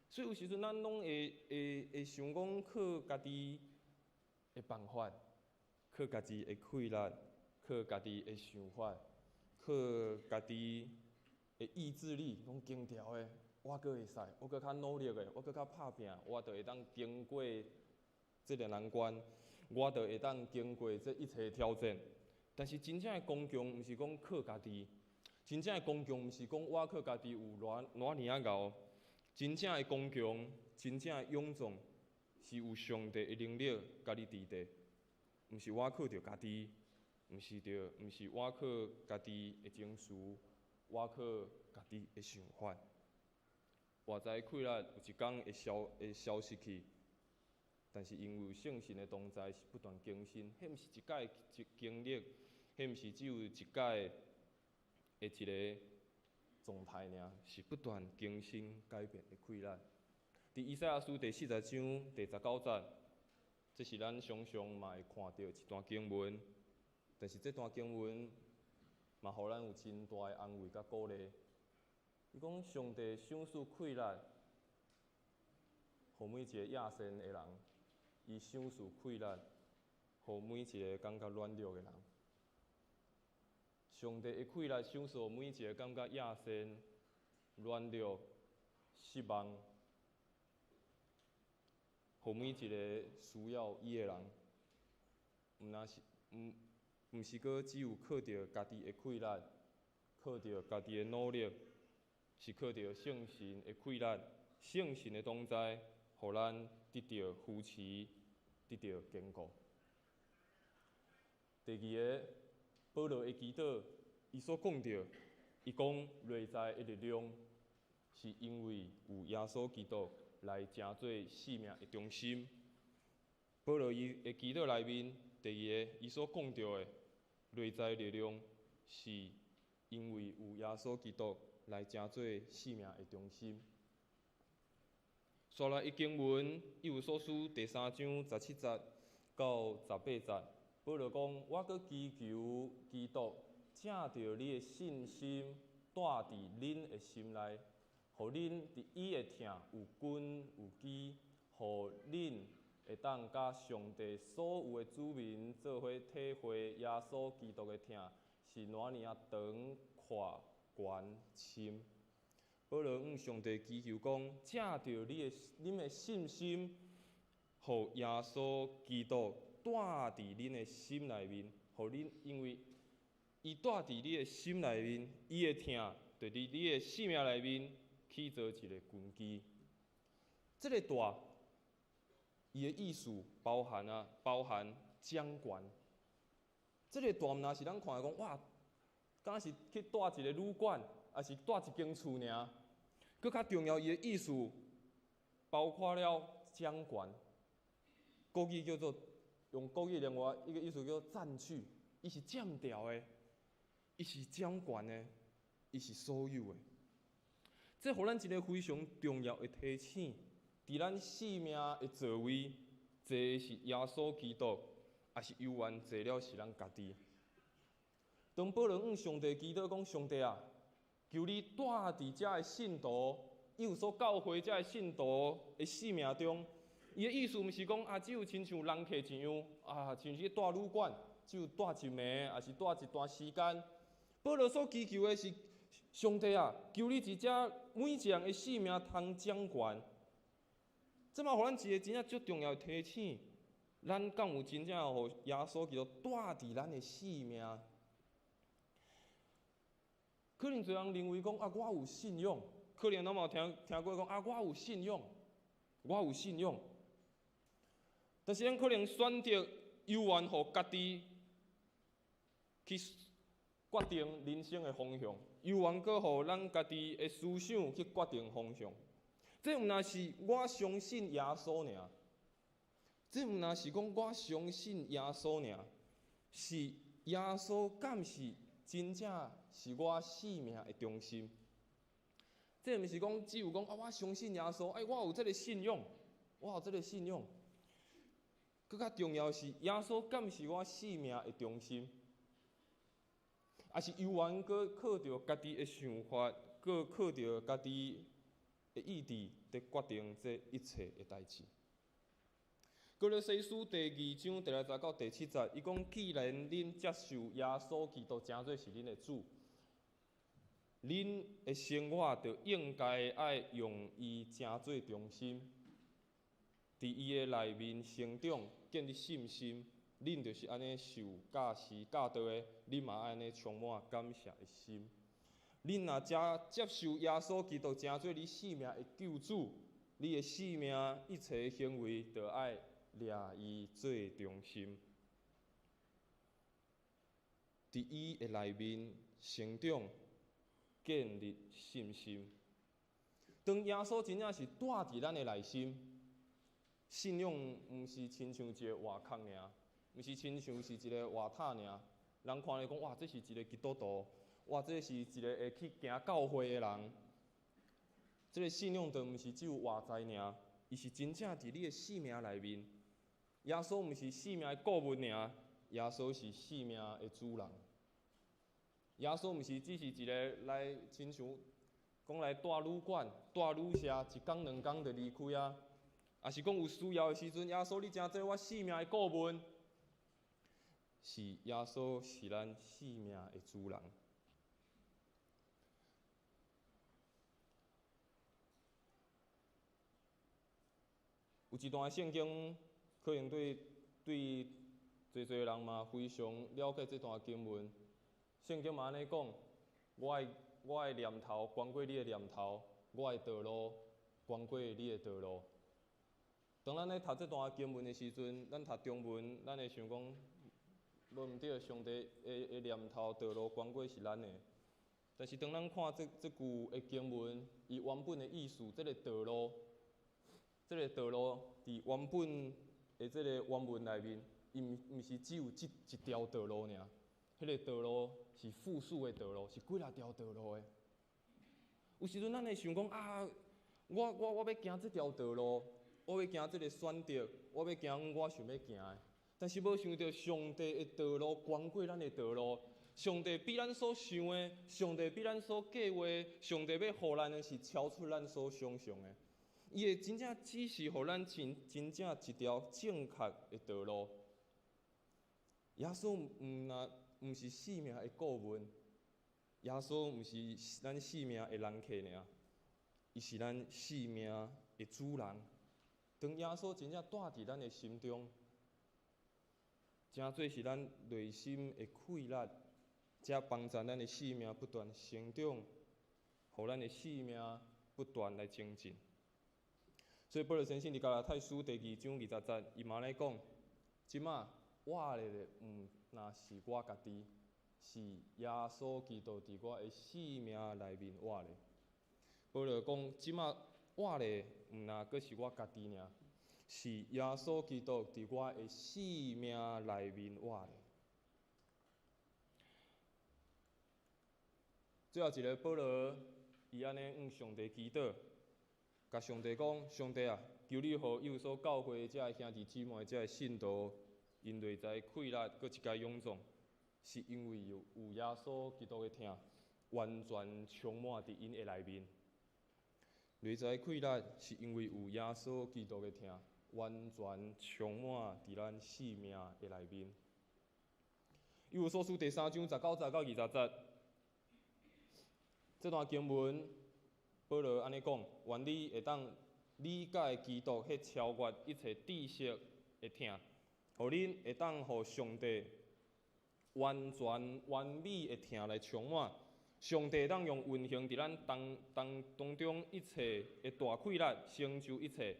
S3: 所以有時陣咱攏會會會想講靠家己的辦法，靠家己的氣力，靠家己的想法，靠家己的意志力，攏扛牢的。我閣會使，我閣較努力的，我閣較拍拚，我就會當經過這个難關，我就會當經過這一切挑戰。但是真正的剛強，毋是講靠家己，真正的剛強，毋是講我靠家己有偌偌爾仔𠢕。真正的剛強，真正的勇壯，是有上帝的能力共你佇底，毋是我靠著家己，毋是著，毋是我靠家己的情緒，我靠家己的想法。外在氣力有一工會消會消失去，但是因為有聖神的同在，是不斷更新。彼毋是一擺一經歷，彼毋是只有一擺的一个狀態爾，是不斷更新改變的氣力。佇以賽亞書第40章第19節，這是咱常常嘛會看著一段經文，但是這段經文嘛，予咱有真大的安慰佮鼓勵。伊講上帝賞賜氣力，予每一个野心的人，伊賞賜氣力，予每一个感覺軟弱的人。上帝的氣力賞賜予每一个感覺野心、軟弱、失望，予每一个需要伊的人，毋若是毋毋是閣只有靠著家己的氣力，靠著家己的努力。是靠著聖神的氣力、聖神的同在，予咱得著扶持，得著坚固。第二个，保罗的祈祷，伊所讲著，伊讲内在的力量，是因为有耶稣基督来成做生命的中心。保罗伊的祈祷内面，第二个，伊所讲著的内在力量，是因为有耶稣基督来成做生命的中心。煞来伊经文，以弗所书第三章十七节到十八节，保罗讲：我阁祈求基督，藉著你的信心，住伫恁的心内，予恁伫伊的疼有根有基，予恁会当佮上帝所有的子民做伙体会耶稣基督的疼是哪尔仔长、阔、悬、深。保罗向上帝祈求讲：藉著你的、恁的信心，予耶稣基督住伫恁的心内面，予恁因为伊住伫你的心内面，伊的疼就伫你的生命内面起做一个根基。这个住，伊的意思包含啊，包含掌权。这个住毋若是咱看的讲，哇，敢是去住一个旅馆，抑是住一间厝尔。阁较重要，伊的意思包括了掌权。国语叫做用国语另外一个意思叫做占据，伊是占掉的，伊是掌权的，伊是所有的。这予咱一个非常重要的提醒，伫咱生命的座位，坐的是耶稣基督，抑是犹原坐了是咱家己。当保罗向上帝祈祷讲：上帝啊，求你住伫遮的信徒，以弗所教会遮的信徒的生命中。伊的意思毋是讲啊，只有亲像人客一样啊，像去住旅馆，只有住一暝，抑是住一段时间。保罗所祈求的是，上帝啊，求你伫遮每一个人的生命通掌权。这嘛，予咱一个真正足重要的提醒：咱敢有真正予耶稣基督住伫咱的生命？可能侪人认为讲啊，我有信仰。可能拢嘛有听听过讲啊，我有信仰，我有信仰。但是咱可能选择犹原予家己去决定人生的方向，犹原阁予咱家己的思想去决定方向。这毋若是我相信耶稣尔，这毋若是讲我相信耶稣尔，是耶稣敢是真正是我生命的中心。这毋是讲只有讲啊，我相信耶稣，哎，我有这个信仰，我有这个信仰。阁较重要是，耶稣敢是我生命的中心，抑是犹原阁靠著家己的想法，阁靠著家己的意志，伫决定这一切的代志。歌罗西书第二章第六节到第七节，伊讲：既然恁接受耶稣基督成做是恁的主，恁的生活就应该爱用伊成做中心，伫伊的内面成长，建立信心。恁就是按呢受教师教导的，恁嘛爱按呢充满感谢的心。恁若遮接受耶稣基督成做你生命的救主，你的生命一切行为，就爱掠伊做中心，伫伊的内面成长，建立信心。当耶稣真正是住伫咱的内心，信仰毋是亲像一个外壳尔，毋是亲像是一个外塔尔。人看咧讲，哇，这是一个基督徒，哇，这是一个会去行教会的人。这个信仰就毋是只有外在尔，伊是真正伫你的生命内面。耶稣毋是生命的顾问尔，耶稣是生命的主人。耶稣毋是只是一个来亲像讲来住旅馆、住旅社，一工两工就离开啊。抑是讲有需要的时阵，耶稣你成做我生命的顾问，是耶稣是咱生命的主人。有一段圣经，可能对对济济人嘛非常了解这段经文。圣经嘛按呢讲：我的我的念头悬过你的念头，我的道路悬过你的道路。當咱咧讀這段經文的時陣，咱讀中文，咱會想講，無毋對，上帝的念頭道路懸過是咱的。但是當咱看這句的經文，伊原本的意思，這個道路，這個道路佇原本的這個原文內面，伊毋是只有這一條道路爾，彼個道路是複數的道路，是幾若條道路的。有時陣咱會想講啊，我欲行這條道路，我欲行這個選擇，我欲行我想欲行的，但是無想著上帝的道路懸過咱的道路，上帝比咱所想的，上帝比咱所計畫，上帝欲予咱的是超出咱所想象的。伊會真正指示予咱真真正一條正確的道路。耶穌毋若毋是性命的顧問，耶穌毋是咱性命的人客爾，伊是咱性命的主人。當耶穌真正住佇咱的心中，成做是咱內心的氣力，才幫助咱的性命不斷成長，予咱的性命不斷來精進。所以保羅先生佇加拉太書第二章二十節，伊嘛咧講：這馬活咧的毋若是我家己，是耶穌基督佇我的性命內面活咧。保羅講：這馬活咧毋若閣是我家己爾，是耶穌基督佇我的性命內面活咧。最後一个保羅，伊按呢向上帝祈禱，共上帝講：上帝啊，求你予以弗所教會這个兄弟姊妹、這个信徒，𪜶內在氣力閣一擺勇壯，是因為有耶穌基督的疼，完全充滿佇𪜶的內面。內在氣力是因為有耶穌基督的疼，完全充滿佇咱生命的內面。以弗所書第三章十九節到二十節，這段經文，保羅按呢講：願你會當理解基督彼超越一切知識的疼，予恁會當予上帝完全完美的疼來充滿。上帝會當用運行佇咱當中一切的大氣力，成就一切，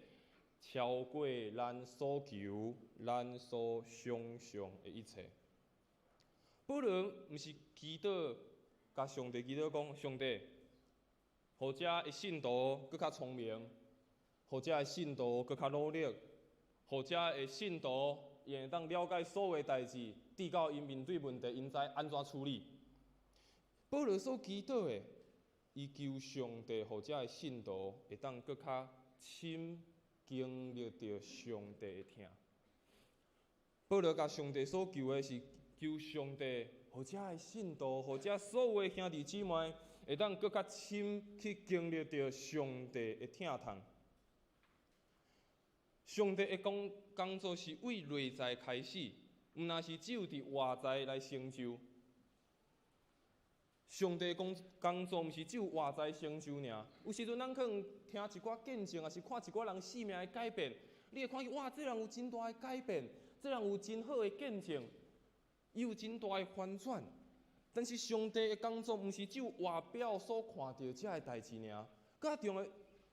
S3: 超過咱所求、咱所想象的一切。保羅毋是祈禱，共上帝祈禱講：上帝，予遮的信徒閣較聰明，予遮的信徒閣較努力，予遮的信徒伊會當了解所有代誌，直到𪜶面對問題，𪜶知按怎處理。保羅所祈禱的，伊求上帝予遮的信徒會當閣較深經歷著上帝的疼。保羅共上帝所求的是求上帝予遮的信徒，予遮所有的兄弟姊妹，會當閣較深去經歷著上帝的疼痛。上帝的工作是對內在開始，毋若是只有佇外在來成就。上帝工作毋是只有外在成就爾。有時陣咱可能聽一寡見證，抑是看一寡人生命的改變，你會看見哇，這人有真大的改變，這人有真好的見證，伊有真大的翻轉。但是上帝的工作毋是只有外表所看著這个代誌爾，較重要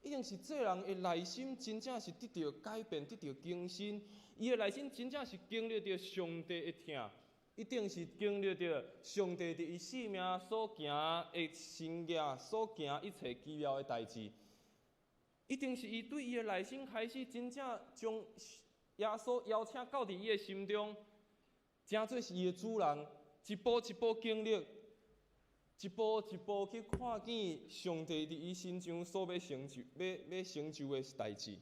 S3: 一定是這人的內心真正是得著改變、得著更新，伊的內心真正是經歷著上帝的疼。一定是經歷著上帝佇伊生命所行的神迹，所行一切奇妙的代誌。一定是伊對伊的內心開始真正將耶穌邀請到佇伊的心中，成做是伊的主人，一步一步經歷，一步一步去看見上帝佇伊身上所欲成就、欲成就的代誌。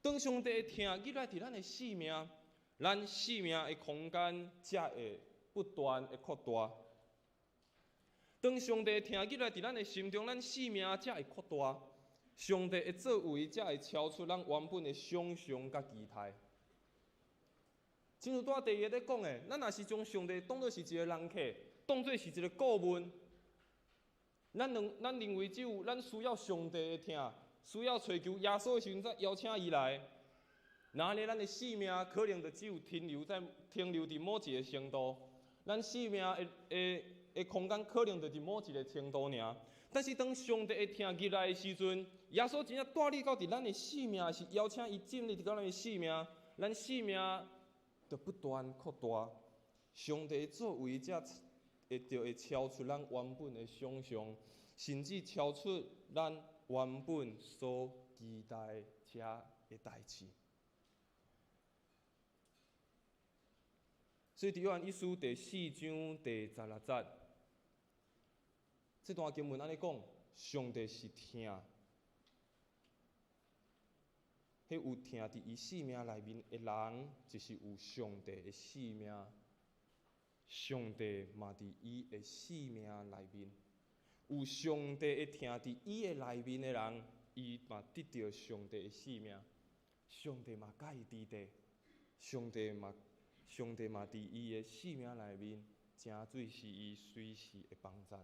S3: 當上帝的疼入來佇咱的生命，咱生命的空間才會不斷的擴大。當上帝疼入來佇咱的心中，咱生命才會擴大。上帝的作為才會超出咱原本的想象佮期待。正如拄仔第一個咧講的，咱若是將上帝當做是一個人客，當做是一個顧問，咱認為只有咱需要上帝的疼，需要揣求耶穌的時陣，才邀請伊來。那按呢，咱的生命可能就只有停留佇某一個程度，咱生命的空間可能就佇某一個程度爾。但是當上帝的疼入來的時陣，耶穌真正帶你到佇咱的生命，是邀請伊進入到咱的生命，咱生命就不斷擴大。上帝的作為才會就會超出咱原本的想象，甚至超出咱原本所期待遮的代誌。所以，佇約翰一書第四章第十六節，這段經文按呢講：上帝是疼，彼有疼佇伊生命內面的人，就是有上帝的生命。上帝嘛佇伊的生命內面，有上帝的疼佇伊的內面的人，伊嘛得著上帝的生命。上帝嘛佮伊佇佇，上帝嘛。上帝嘛佇伊的生命內面，成做是伊隨時的幫贊。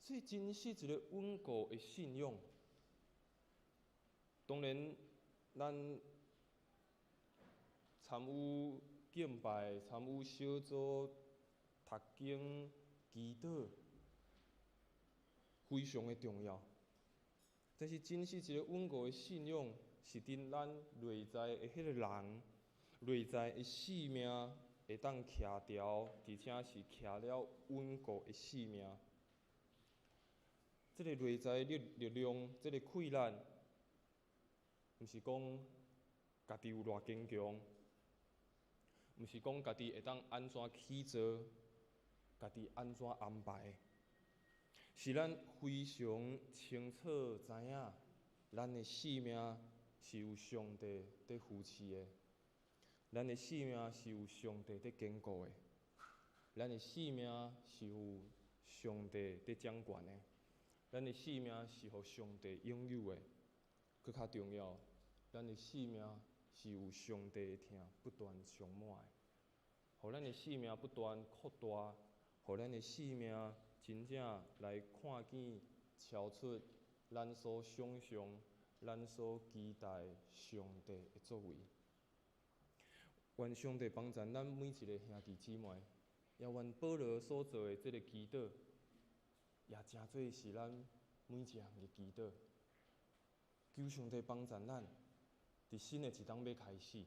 S3: 所以真實一個穩固的信仰。當然，咱參與敬拜、參與小組、讀經、祈禱，非常的重要。但是，真實一個穩固的信仰，是佇咱內在的彼個人，內在的生命會當徛牢，而且是徛了穩固的生命。這個內在的力量，這個氣力，毋是講家己有偌堅強，毋是講家己會當按怎去做，家己按怎安排，是咱非常清楚知影，咱的生命是有上帝佇扶持的，咱的生命是有上帝佇堅固的，咱的生命是有上帝佇掌權的，咱的生命是予上帝擁有的。閣較重要，咱的生命是有上帝的疼不斷充滿的，予咱的生命不斷擴大，予咱的生命真正來看見超出咱所想像、咱所期待上帝的作為。願上帝幫助咱每一個兄弟姊妹，也願保羅所做的這個祈禱，也成做是咱每一項的祈禱。求上帝幫助咱，佇新的一冬欲開始，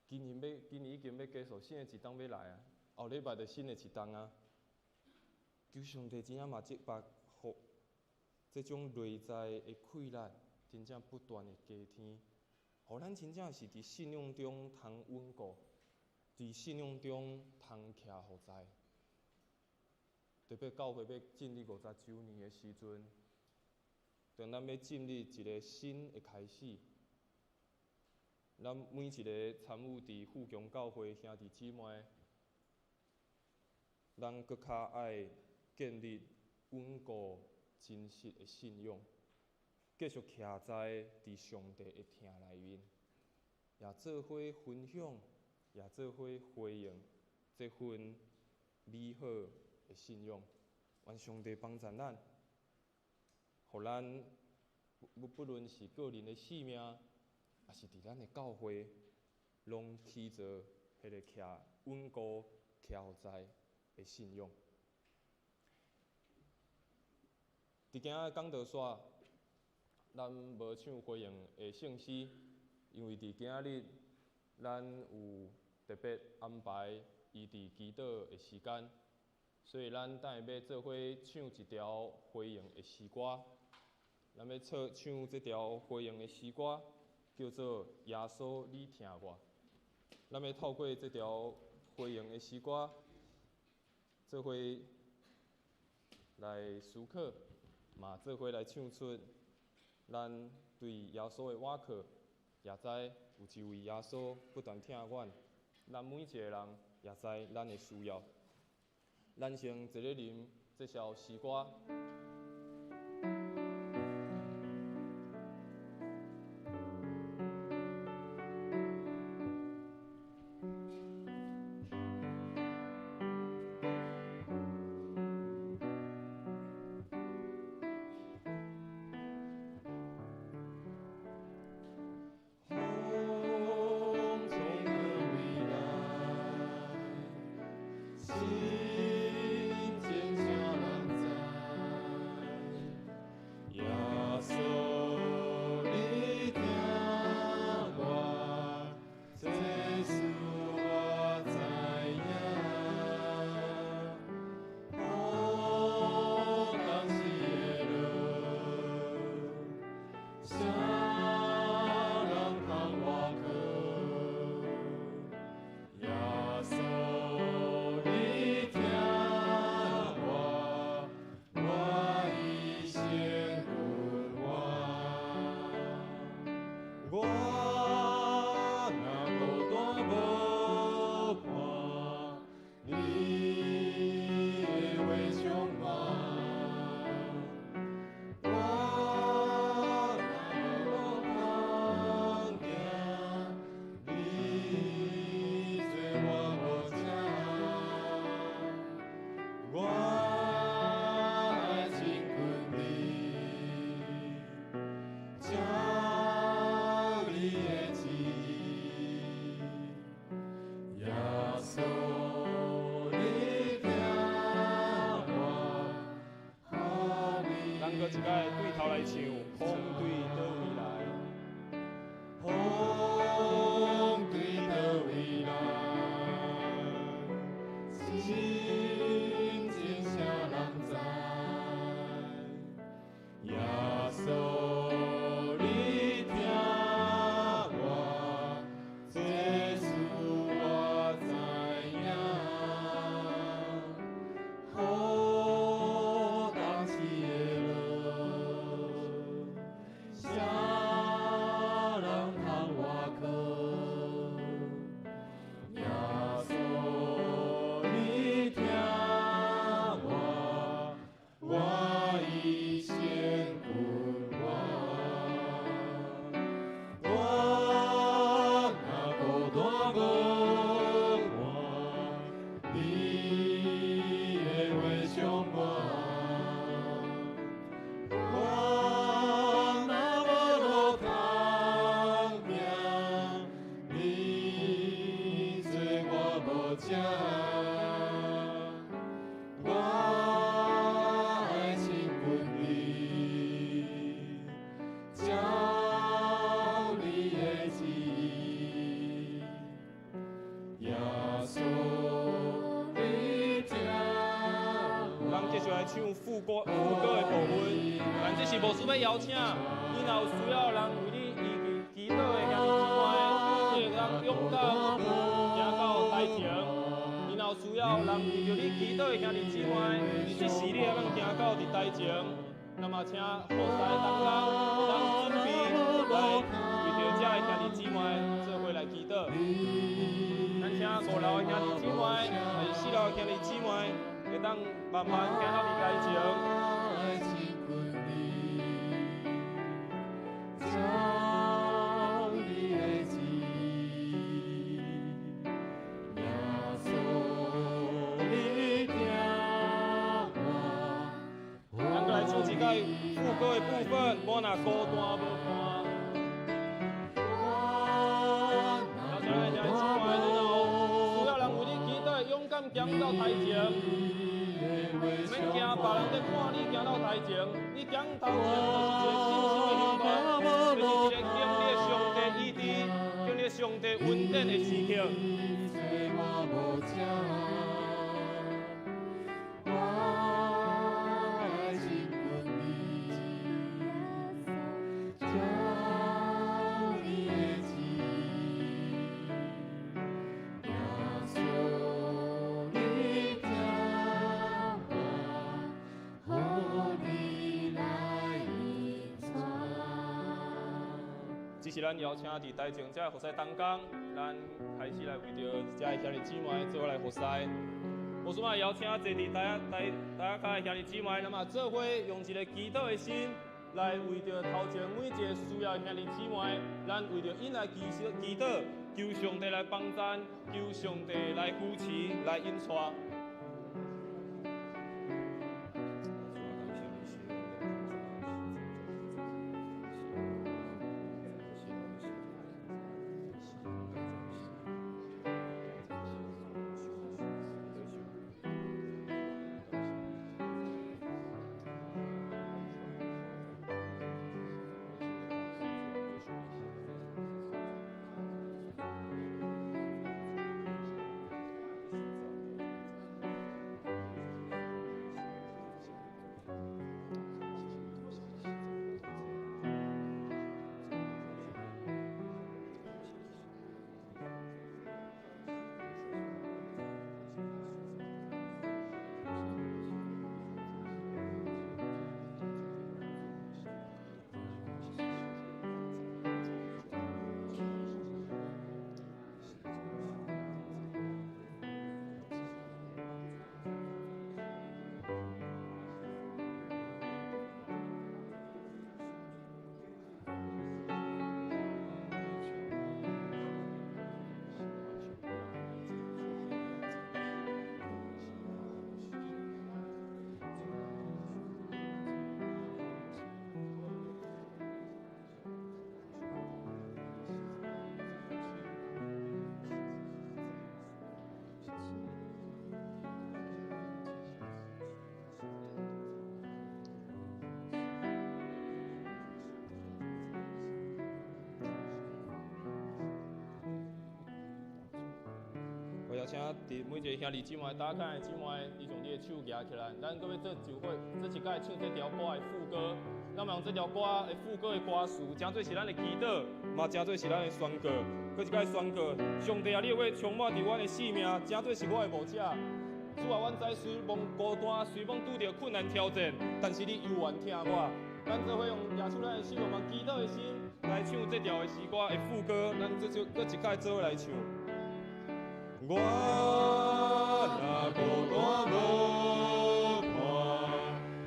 S3: 今年已經欲結束，新的一冬欲來啊！後禮拜就新的一冬啊！求上帝真正嘛，這把予這種內在的氣力，真正不斷的加添，予咱真正是佇信仰中通穩固，佇信仰中通徛予在。特別教會欲進入五十週年的時陣，當咱欲進入一個新的開始，咱每一個參與佇富強教會兄弟姊妹，咱閣較愛建立穩固真實的信仰，繼續徛在佇上帝的疼內面，也做伙分享，也做伙回應這份美好的信仰。願上帝幫助咱，予咱不論是個人的生命，抑是佇咱的教會，攏起做彼個徛穩固、徛在的信仰。佇今仔講道煞，咱無唱回應的聖詩，因為佇今仔日咱有特別安排伊佇祈禱的時間，所以咱等下欲做伙唱一條回應的詩歌。咱欲唱這條回應的詩歌，叫做《耶穌你疼我》。咱欲透過這條回應的詩歌，做伙來思考，嘛做伙來唱出咱對耶穌的倚靠，也知有一位耶穌不斷疼阮，咱每一個人也知咱的需要。咱先坐咧啉這首詩歌。
S2: 風從何未來？意，耶穌你聽
S3: 咱繼續來唱副歌，副歌的部分。但這是牧師欲邀請，你若有需要人為你祈禱的兄弟姊妹，你會當勇敢行到台前。你若有需要人為著你祈禱的兄弟姊妹，這時你會當行到佇台前。那麼請服侍同工會當準備來為著這的兄弟姊妹做伙來祈禱。咱請五樓的兄弟姊妹，還是四樓的兄弟姊妹，會當慢慢行到佇台前。
S2: 愛親近你，照你的旨意，耶穌你聽我，
S3: 咱閣來唱一擺副歌的部分，我若孤單無伴。邀請咱的兄弟姊妹，你若有需要人為你祈禱，勇敢行到台前。毋免驚別人咧看你行到台前，你行頭前就是一個信心的行動，就是一個經歷上帝醫治、經歷上帝恩典的時刻。
S2: 我無遮，我愛親近你，照你的旨意，耶穌你聽我，予你來引帶。
S3: 這是咱邀請佇台前這服侍同工，咱開始來為著這兄弟姊妹做伙來服侍。我說嘛，邀請坐佇台台台仔跤的兄弟姊妹，咱嘛做伙用一個祈禱的心，來為著頭前每一個需要的兄弟姊妹，咱為著𪜶來祈禱，求上帝來幫贊，求上帝來扶持，來引帶。我邀請佇每一个兄弟姊妹、打卡的姊妹，你將你的手舉起來，咱閣欲做一伙，做一擺唱這條歌的副歌。咱嘛用這條歌的副歌的歌詞，誠做是咱的祈禱，嘛誠做是咱的宣告。閣一擺宣告，上帝啊，你的話充滿佇阮的生命，誠做是我的牧者。主啊，阮知雖罔孤單，雖罔拄著困難挑戰，但是你猶原疼我。咱做伙用舉起咱的手，用祈禱的心來唱這條的詩歌的副歌。咱做做閣一擺做伙來唱。
S2: 我若孤單無伴，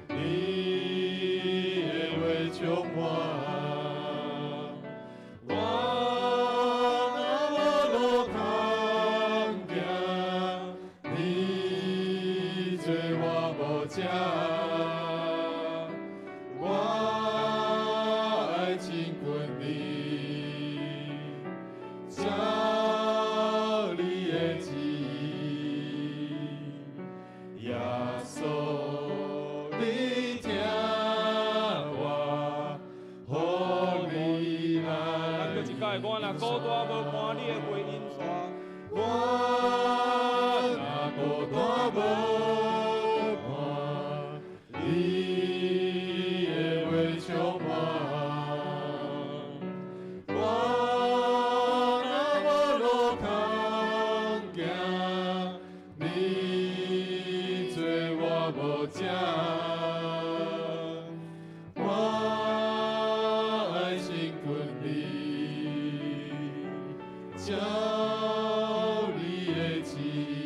S2: 你的話充滿。我若無路通行，你做我牧者。我愛親近你，照你的旨意，
S3: 無伴你的話引帶，
S2: 我若孤單無伴，你的話充滿。我若無路通行，你做我牧者。我愛親近你，照你的旨意。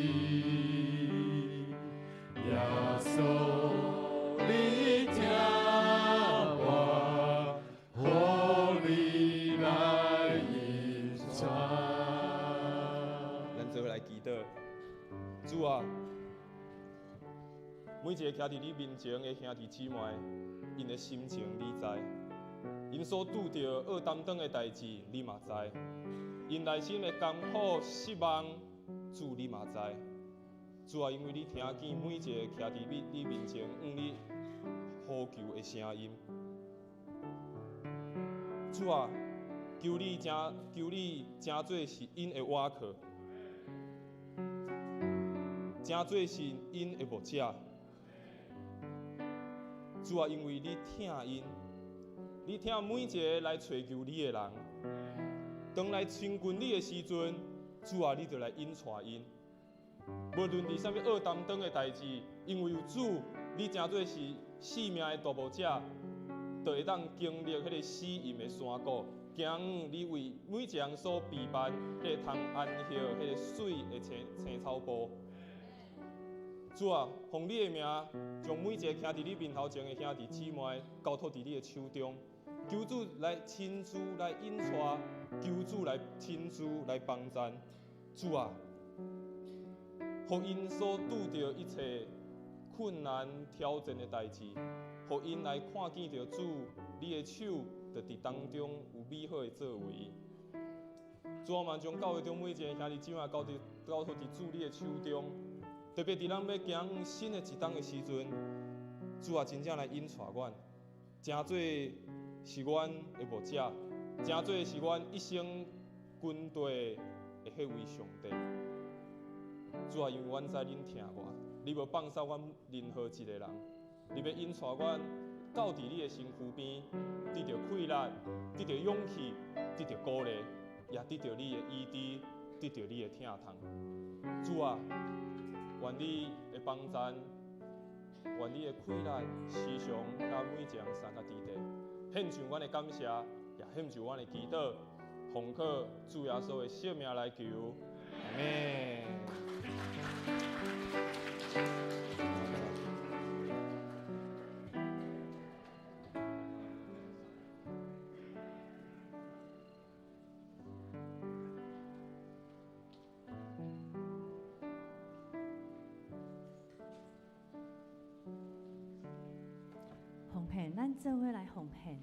S2: 耶穌，你聽我，予你來引帶。
S3: 咱做伙來祈禱，主啊，每一個徛佇你面前的兄弟姊妹，𪜶的心情你知，𪜶所拄著惡擔當的代誌，你嘛知；𪜶內心的艱苦失望，主你嘛知。主啊，因為你聽見每一個徛佇你面前向你呼求的聲音，主啊，求你成做是𪜶的倚靠，成做是𪜶的牧者。主啊，因為你疼𪜶，你疼每一個來揣求你的人。當來親近你的時陣，主啊，你就來引帶𪜶。無論佇啥物惡擔當的代誌，因為有主，你成做是性命的大牧者，就會當經歷彼個死蔭的山谷，行你為每一個人所備辦彼個通安歇、彼個水的青草埔。主啊，奉你的名，將每一個徛佇你面頭前的兄弟姊妹交託佇你的手中，求主來親自來引帶，求主來親自來幫贊。主啊，予𪜶所拄著一切困難挑戰的代誌，予𪜶來看見著主，你的手就佇當中有美好的作為。主啊，嘛將教會中每一个兄弟姊妹交託佇主你的手中，特別佇咱欲行新的一冬的時陣，主啊，真正來引帶阮，成做是阮的牧者，成做是阮一生跟隨的彼位上帝。主啊，因為阮知恁疼我，你無放捨阮任何一個人，你欲引帶阮到佇你的身軀邊，得著氣力，得著勇氣，得著鼓勵，也得著你的醫治，得著你的疼痛。主啊，願你的幫贊，願你的氣力時常佮每一個人相佮佇底，獻上阮的感謝，也獻上阮的祈禱，奉靠主耶穌的聖名來求，阿們。
S4: 奉獻，咱做伙來奉獻。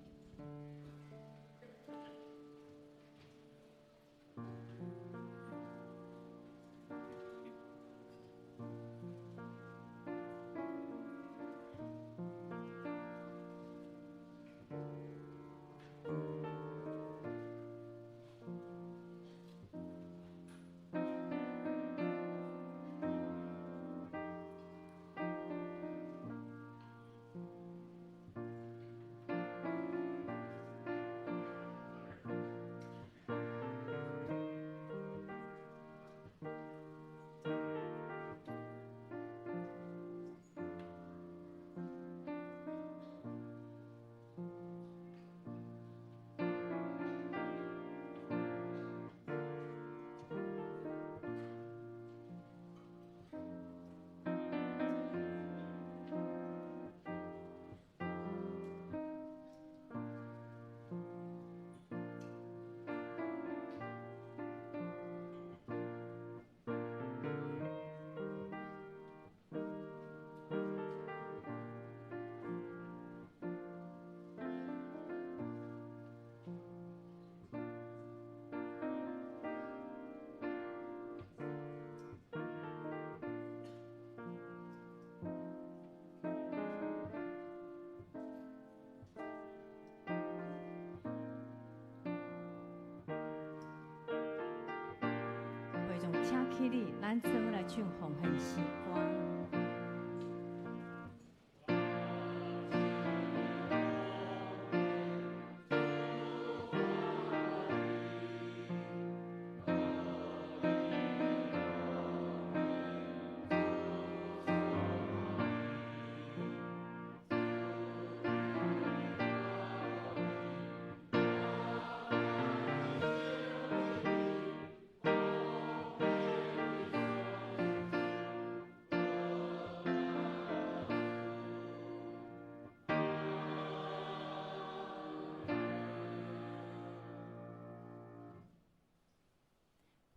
S4: 請起立，咱做伙來唱奉獻詩歌。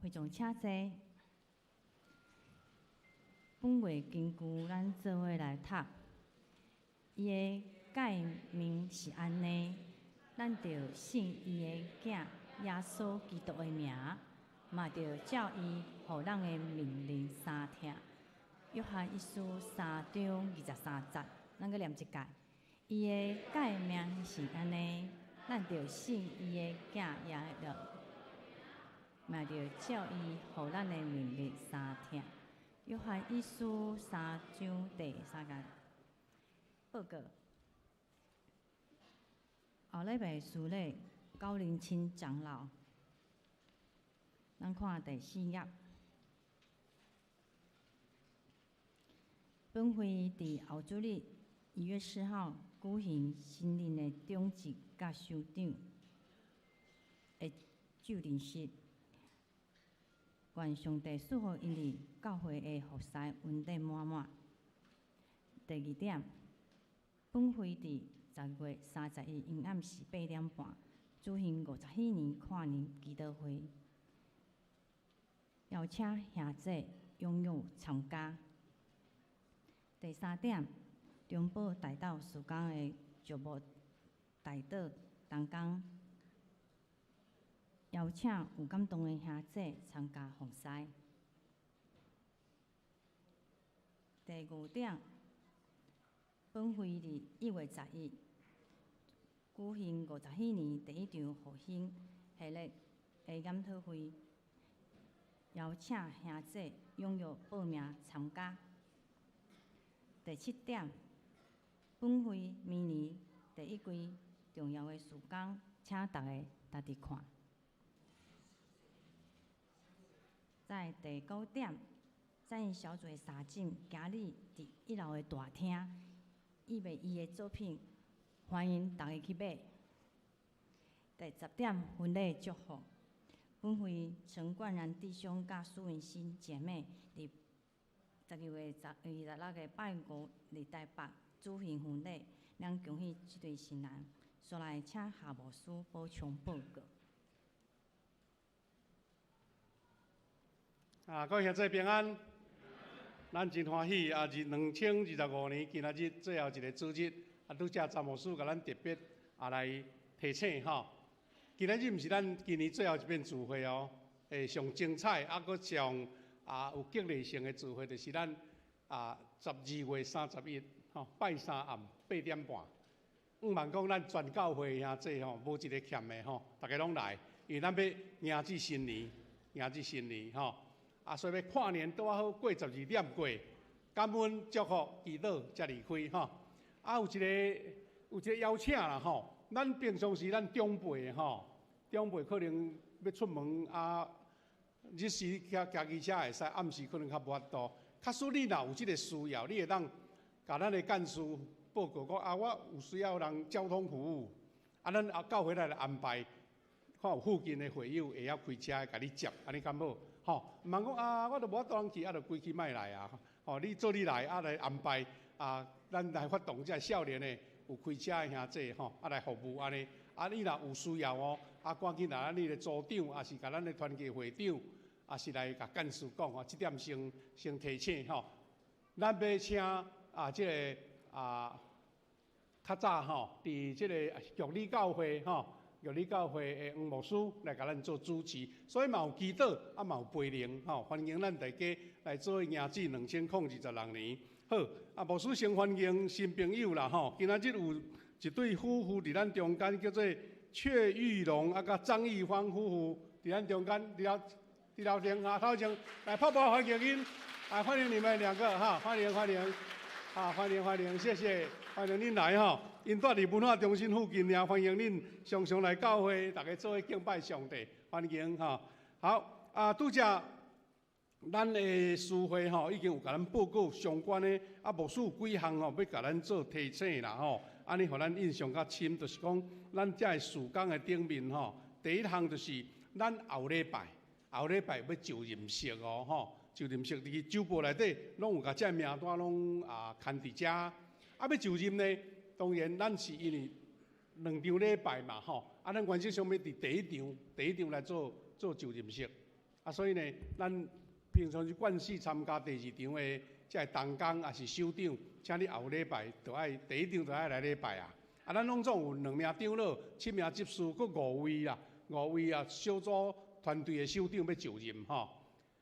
S4: 会众请坐。本月根据咱做伙来读，伊的诫命是按呢，咱著信伊的囝耶穌基督的名，嘛著照伊予咱的命令相聽。約翰一書三章二十三節，咱閣念一擺。伊的誡命是按呢，咱著信伊的囝耶穌。嘛著照伊予咱的命令相聽。約翰一書三章第三節報告。後禮拜司禮高林清長老，咱看第四頁。本會佇後主日1月4號舉行新任的長執佮首長的就任式。願上帝賜予𪜶佇教會的服侍恩典滿滿。第二點，本會佇10月31昏暗時8點半舉行50禧年跨年祈禱會，邀請兄弟踴躍參加。第三點，中寶大道事工的石木代禱同工。邀請有感動的兄弟參加奉事。第五點，本會佇1月11舉行50禧年第一場復興系列的研討會，邀請兄弟踴躍報名參加。第七點，本會明年第一季重要的事工，請大家沓佇看。在第九點，展演小組的三進今日佇一樓的大廳，預備伊的作品，歡迎大家去買。第十點，婚禮祝福，本會陳冠然弟兄佮蘇雲新姐妹佇12月26個拜五佇台北舉行婚禮，咱恭喜這對新人。煞來請夏牧師補充報告。
S5: 啊，各位兄弟平安，咱真歡喜啊！2025年今仔日最後一个主日，啊，拄才詹牧師共咱特別啊來提醒吼。今仔日毋是咱今年最後一遍聚會哦，會上精彩啊，閣上啊有激勵性的聚會，就是咱啊12月31吼拜三暗8點半。毋茫講咱全教會兄弟吼，無一个欠的吼，逐家攏來，因為咱欲迎接新年，迎接新年吼。啊，所以欲跨年拄仔好過12點過，感恩祝福祈禱才離開吼。啊，有一个邀請啦吼，咱平常時咱長輩吼，長輩可能欲出門啊，日時騎騎機車會使，暗時可能較無法度。假使你若有這个需要，你會當共咱的幹事報告講啊，我有需要人交通服務，啊，咱啊教會來安排，看有附近的會友會曉開車共你接，按呢敢好？吼，毋通講啊，我都無法度通去，啊，就規氣莫來啊！吼，你做你來，啊來安排啊，咱來發動這少年的有開車的兄弟吼，啊來服務按呢。啊，你若有需要哦，啊，趕緊來咱你的組長，抑是共咱的團契會長，抑是來共幹事講吼，這點先先提醒吼。咱欲請啊，這个啊，較早吼，佇這个玉里教會吼。玉里教會的黃牧師來共咱做主持，所以嘛有祈禱，啊嘛有培靈，吼，歡迎咱大家來做迎接2026年。好，啊牧師先歡迎新朋友啦，吼，今仔日有一對夫婦佇咱中間，叫做闕玉龍啊佮張玉芳夫婦佇咱中間，你了佇樓頂啊，頭前來拍波歡迎𪜶，來歡迎你們兩個哈，歡迎歡迎，啊歡迎歡迎，謝謝，歡迎恁來吼。𪜶住佇文化中心附近爾，歡迎恁常常來教會，大家做伙敬拜上帝，歡迎吼。好，啊，拄才咱的司會吼已經有共咱報告相關的，啊，牧師有幾項吼欲共咱做提醒啦吼，按呢予咱印象較深，就是講咱遮的事工的頂面吼，第一項就是咱後禮拜，後禮拜欲就任式哦吼，就任式佇去週報內底攏有共這名單攏啊刊佇遮，啊欲就任呢，當然咱是因為兩場禮拜嘛吼，啊咱原則上欲佇第一場，第一場來做做就任式，啊所以呢，咱平常時慣勢參加第二場的這个同工抑是首長，請你後禮拜就愛第一場就愛來禮拜啊！啊，咱攏總有兩名長老、七名執事，閣五位啦，五位啊小組團隊的首長欲就任吼。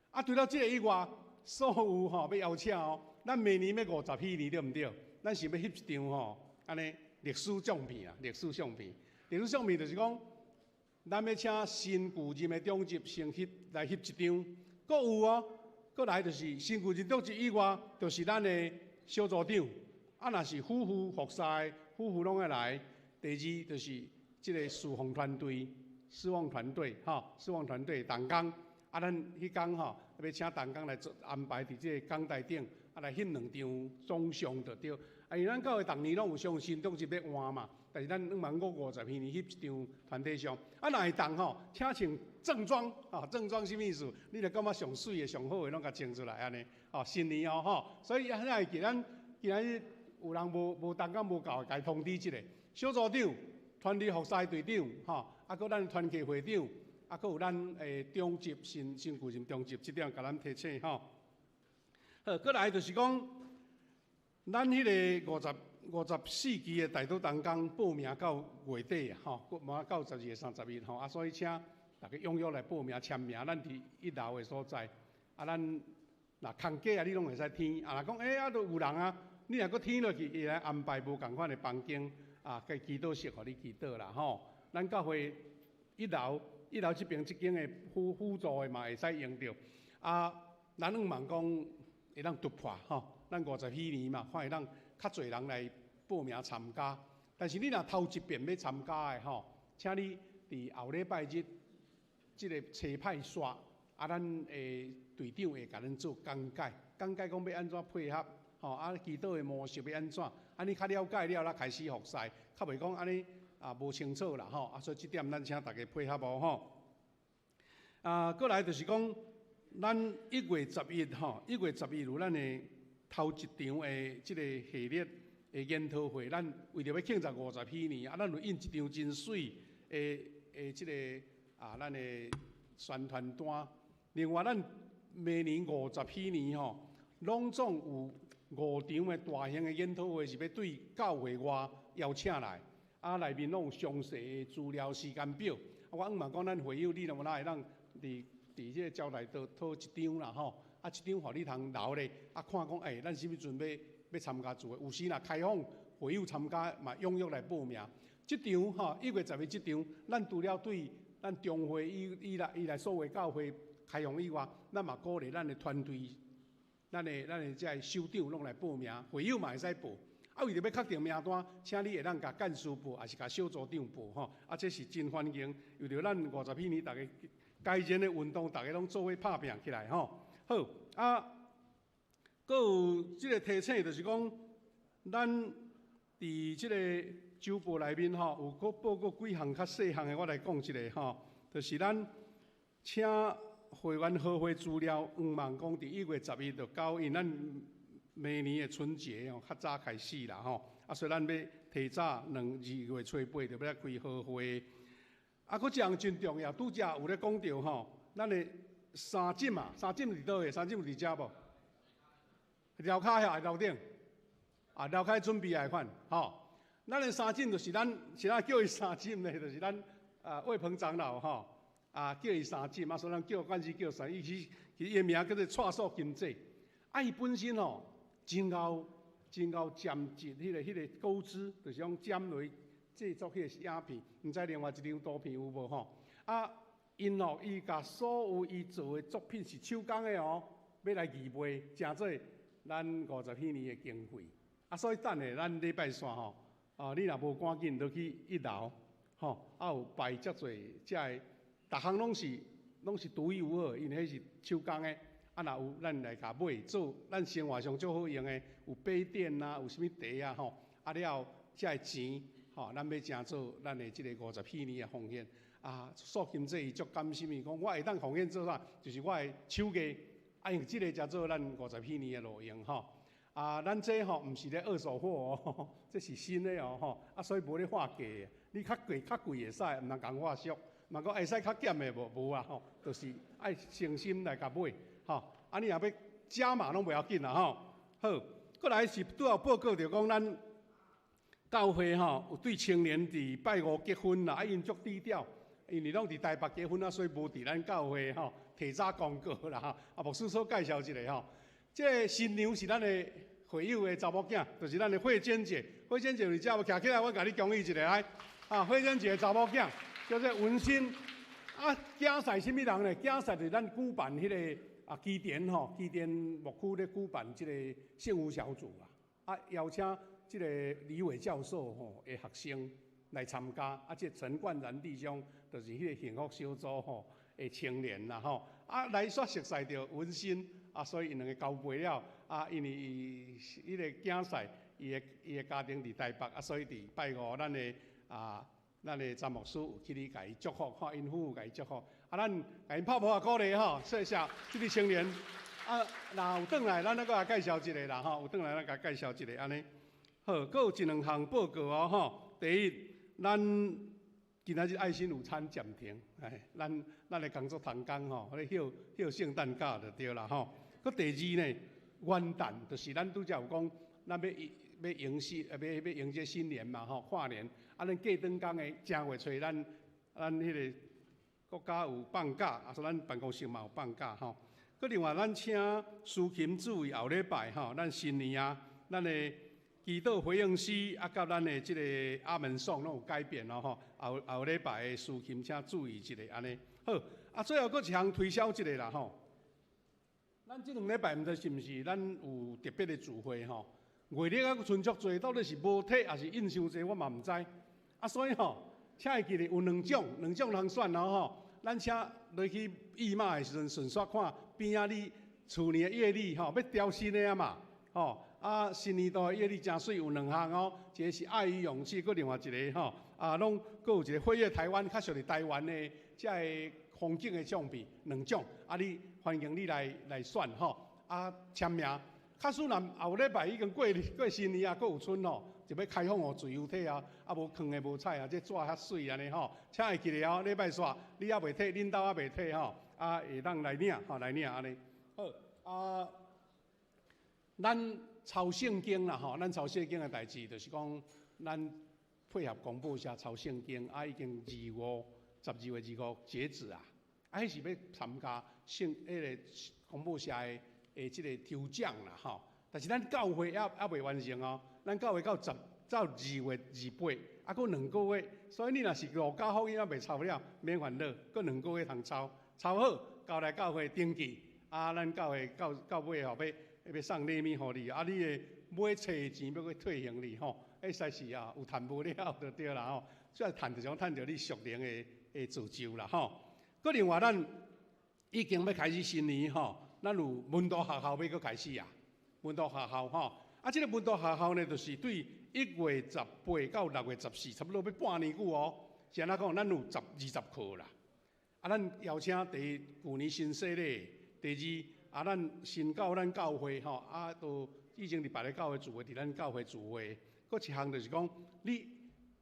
S5: 啊，除了這个以外，所有吼欲邀請哦，咱明年欲五十禧年對毋對？咱是欲翕一張吼，按呢歷史相片啊，歷史相片。歷史相片就是講，咱欲請新舊任的長執先翕來翕一張。閣有哦，閣來就是新舊任長執以外，就是咱的小組長。啊，若是夫婦服侍，夫婦攏愛來。第二就是這个侍奉團隊，侍奉團隊吼，侍奉團隊同工。啊，咱彼工吼，欲請同工來做安排佇這个講台頂，啊來翕兩張總相就對。啊，因為咱教會逐年攏有雙新長執欲換嘛，但是咱向望講五十禧年翕一張團體相。啊，若會當吼，請穿正裝，啊，正裝啥物意思？你若感覺上媠的、上好的，攏共穿出來按呢。哦，新年哦吼，所以啊，會記咱今仔日有人無無同工無夠，共伊通知一下。小組長、團體服侍隊長，吼，啊，閣咱團契會長，啊，閣有咱的長執新新舊任長執，這點共咱提醒吼。好，閣來就是講，咱彼个54期的代禱同工報名到月底啊，吼，閣無到12月30日吼，啊，所以請大家踴躍來報名簽名，咱佇一樓的所在，啊，咱若空格啊，你攏會使填，啊，若講欸，啊，都有人啊，你若閣填落去，伊來安排無仝款的房間，啊，佮祈禱室予你祈禱啦，吼。咱教會一樓一樓這邊這間的輔輔助的嘛會使用著，啊，咱向望講會當突破吼，咱五十禧年嘛，看會當較濟人來報名參加。但是你若頭一遍欲參加的吼，請你佇後禮拜日這个冊派煞，啊，咱的隊長會共恁做講解，講解講欲按怎配合，吼，啊，祈禱的模式欲按怎，按呢較了解了，才開始服侍，較袂講按呢啊無清楚啦，吼，啊，所以這點咱請大家配合哦，吼。啊，閣來就是講，咱1月11吼，一月十一有咱的頭一場的這个系列的研討會，咱為著欲慶祝五十禧年，啊，咱有印一張真媠的的這个啊，咱的宣傳單。另外，咱明年五十禧年吼，攏總有五場的大型的研討會是欲對教會外邀請來，啊，內面攏有詳細的資料時間表。啊，我向望講，咱會友你若有哪會當佇佇這个招待桌討一張啦吼，啊，一張予你通留咧，啊，看講欸，咱啥物陣欲欲參加聚會，有時若開放會友參加，嘛踴躍來報名。這場吼，1月11這場，咱除了對咱中會以以來以來所有教會開放以外，咱嘛鼓勵咱的團隊、咱的這个首長攏來報名，會友嘛會使報。啊，為著欲確定名單，請你會當共幹事報，抑是共小組長報吼。啊，這是真歡迎，為著咱五十禧年，逐家改善的運動，逐家攏做伙拍拚起來吼。好，啊，閣有這个提醒，就是講，咱佇這个週報內面吼，有閣報告幾項較細項的，我來講一下吼。就是咱請會員核會資料，向望講佇1月11就到，因為咱明年的春節哦，較早開始啦吼，啊，所以咱欲提早兩2月初8就欲來開好會。啊，閣一項真重要，拄才有咧講著吼，咱的三浸啊，三浸佇佗位？三浸佇遮無？樓跤遐，樓頂？啊，樓跤準備來款吼。咱的三浸就是咱，是哪叫伊三浸呢？就是咱啊魏鵬長老吼，啊叫伊三浸，啊所以咱叫慣勢叫三，伊其實伊的名叫做蔡素金姐。啊，伊本身吼真𠢕真𠢕剪輯彼个鈎子，就是講剪落去製作彼个影片，毋知另外一張圖片有無吼？啊， 𪜶吼，伊共所有伊做的作品是手工的哦，欲來義賣，成做咱50禧年的經費。啊，所以等下咱禮拜三吼，啊，你若無趕緊落去一樓，吼，啊有擺遮濟遮的，逐項攏是獨一無二，因為彼是手工的。啊，若有咱來共買做咱生活上足好用的，有杯墊啊，有啥物茶啊吼，啊了後遮的錢吼，咱欲成做咱的這个五十禧年的奉獻。啊，素琴姐伊足甘心，伊講我會當奉獻做啥？就是我的手藝，啊用這个才做咱五十禧年的路用吼。啊，咱這吼毋是咧二手貨哦，這是新的哦吼，啊所以無咧劃價，你較貴較貴會使，毋通共我俗，嘛講會使較減的無無啊吼，就是愛誠心來共買。吼，啊！你若欲加碼攏袂要緊啦吼。好，過來是拄仔報告著講咱教會吼有對青年佇拜五結婚啦，啊𪜶足低調，因為攏佇台北結婚啊，所以無佇咱教會吼提早公告啦吼。啊，牧師所介紹一下吼，這个新娘是咱的會友的查某囝，就是咱的慧娟姐。慧娟姐佇遮無？徛起來，我共你恭喜一下來。啊，慧娟姐的查某囝叫做文心。啊，囝婿啥物人呢？囝婿就是咱舉辦彼个。啊，基甸吼，基甸牧區咧舉辦這个幸福小組啊，啊邀請這个李偉教授吼的學生來參加，啊，這陳冠然弟兄就是彼个幸福小組吼的青年啦吼，啊來煞熟似著文心，啊，所以𪜶兩个交配了，啊，因為伊彼个囝婿，伊的家庭佇台北，啊，所以佇拜五咱的啊。咱的詹牧師有去咧共伊祝福，看𪜶夫婦共伊祝福。啊，咱共𪜶拍噗仔鼓勵吼，謝謝這個青年。啊，若有轉來，咱閣來介紹一个啦吼，有轉來咱共介紹一个按呢。好，閣有一兩項報告哦吼。第一，咱今仔日愛心午餐暫停，哎，咱的工作同工吼，咧歇歇聖誕假就對啦吼。閣第二呢，元旦就是咱拄才有講，咱欲欲迎新，欲欲迎接新年嘛吼，跨年。啊，咱過轉工的正月初，咱彼个國家有放假，啊，所以咱辦公室嘛有放假吼。閣另外，咱請司琴注意後禮拜吼，咱新年啊，咱的祈禱回應詩啊，佮咱的這个阿門頌攏有改變咯吼。後後禮拜的司琴請注意一下按呢。好，啊，最後閣一項推銷一下啦吼。咱這兩禮拜毋知是毋是咱有特別的聚會吼？月曆猶閣賰足濟，到底是無提抑是印傷濟，我嘛毋知。啊，所以吼，請會記得有兩種，兩種通選哦吼。咱請落去預買的時陣，順紲看邊仔你厝年的月曆吼，欲調新的啊嘛，吼。啊，新年度的月曆誠媠，有兩項哦，一个是愛與勇氣，閣另外一个吼，啊，攏閣有一个飛越台灣，較屬於台灣的這个風景的相片，兩種。啊，你歡迎你來來選吼，啊，簽名。假使若後禮拜已經過過新年啊，閣有賰吼，就欲開放予自由提啊，啊無囥的無彩啊，這紙較媠按呢吼，請會記得哦，禮拜三你猶未提，恁兜猶未提吼，啊會當來領吼，來領按呢。好，啊，咱抄聖經啦吼，咱抄聖經的代誌就是講，咱配合公布社抄聖經，啊已經二五12月25截止啊，啊彼是欲參加聖彼个公布社的。的這个抽獎啦吼，但是咱教會猶未完成哦，咱教會到十到2月28，猶閣兩個月，所以你若是路加福音猶未抄了，免煩惱，閣兩個月通抄，抄好交來教會登記，啊，咱教會到到尾吼欲送禮物予你，啊，你的買冊的錢欲閣退還你吼，彼實在是啊有趁無了就對啦吼，主要趁就是講趁著你屬靈的的造就啦吼。閣另外咱已經欲開始新年吼。咱有門徒學校欲閣開始啊！門徒學校吼，啊，這个門徒學校呢，就是對1月18到6月14，差不多欲半年久哦。是按怎講？咱有十二十課啦。啊，咱邀請第一舊年新洗禮，第二啊，咱新到咱教會吼，啊，都以前佇別个教會聚會，佇咱教會聚會。閣一項就是講，你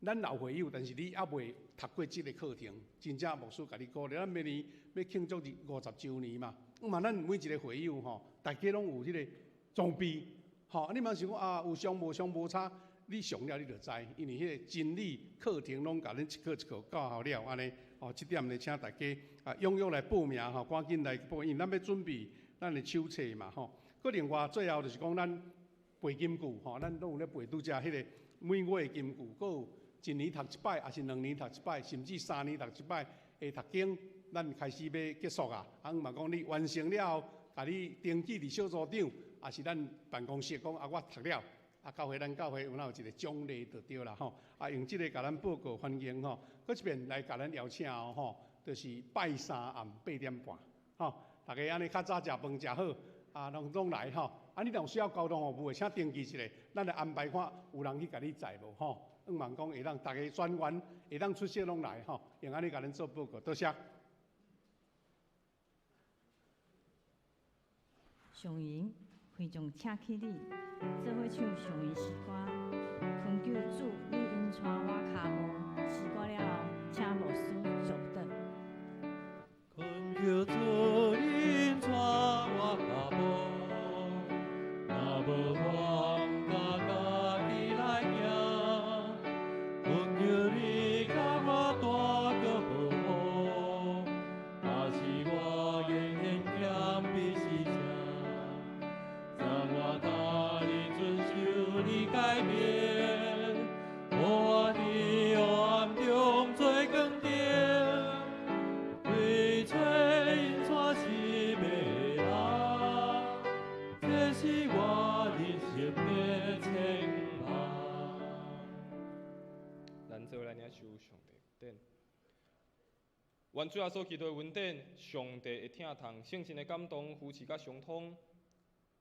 S5: 咱老會友，但是你猶未讀過這个課程，真正牧師共你鼓勵。咱明年欲慶祝50週年嘛。嘛，咱每一个會友吼，大家攏有彼个裝備，吼。你毋通想講啊，有上無上無差，你上了你就知，因為彼个真理課程攏共恁一課一課教好了，按呢，哦，這點呢，請大家啊踴躍來報名吼，趕緊來報，因為咱欲準備咱的手冊嘛，吼。閣另外最後就是講咱背金句吼，咱攏有咧背拄才彼个每月的金句，閣有一年讀一擺，抑是兩年讀一擺，甚至三年讀一擺會讀經。咱開始欲結束啊。啊，嘛講你完成了後，共你登記佇小組長，抑是咱辦公室講啊，我讀了，啊，教會咱教會有哪有一個獎勵就對啦吼。啊，用這個共咱報告歡迎吼，閣一遍來共咱邀請哦吼，就是拜三暗8點半，吼，逐家按呢較早食飯食好，啊，攏總來吼。啊，你若有需要交通服務的，請登記一下，咱來安排看有人去共你載無吼。向望講會當逐家全員會當出席攏來吼，用按呢共恁做報告，多謝。
S4: 上榮非常請起你，做伙唱上榮詩歌，懇求主你引帶我跤步，詩歌了後，請牧師祝禱。
S2: 懇求主引帶我跤步，若無我毋敢家己來行，懇求你共我帶過好，若是我願謙卑實正，怎我踏你遵守你誡命，予我佇黑暗中做光燈，為找引帶失迷的人，這是我人生的展望。
S3: 咱做來領受上帝恩典。願主耶穌基督的恩典、上帝的疼痛、聖神的感動、扶持佮相通，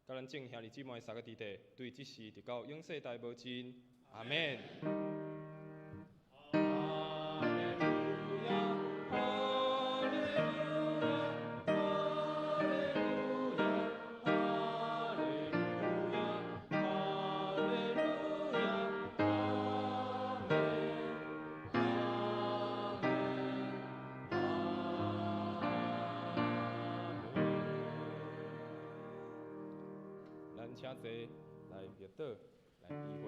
S3: 佮咱眾兄弟姊妹三个弟弟，對這時直到永世代無盡。阿門。
S2: 哈利路亞，哈利路亞，哈利路亞，哈利路亞，哈利路亞，阿門，阿門，阿門。
S3: 咱請坐來默禱，來聚會。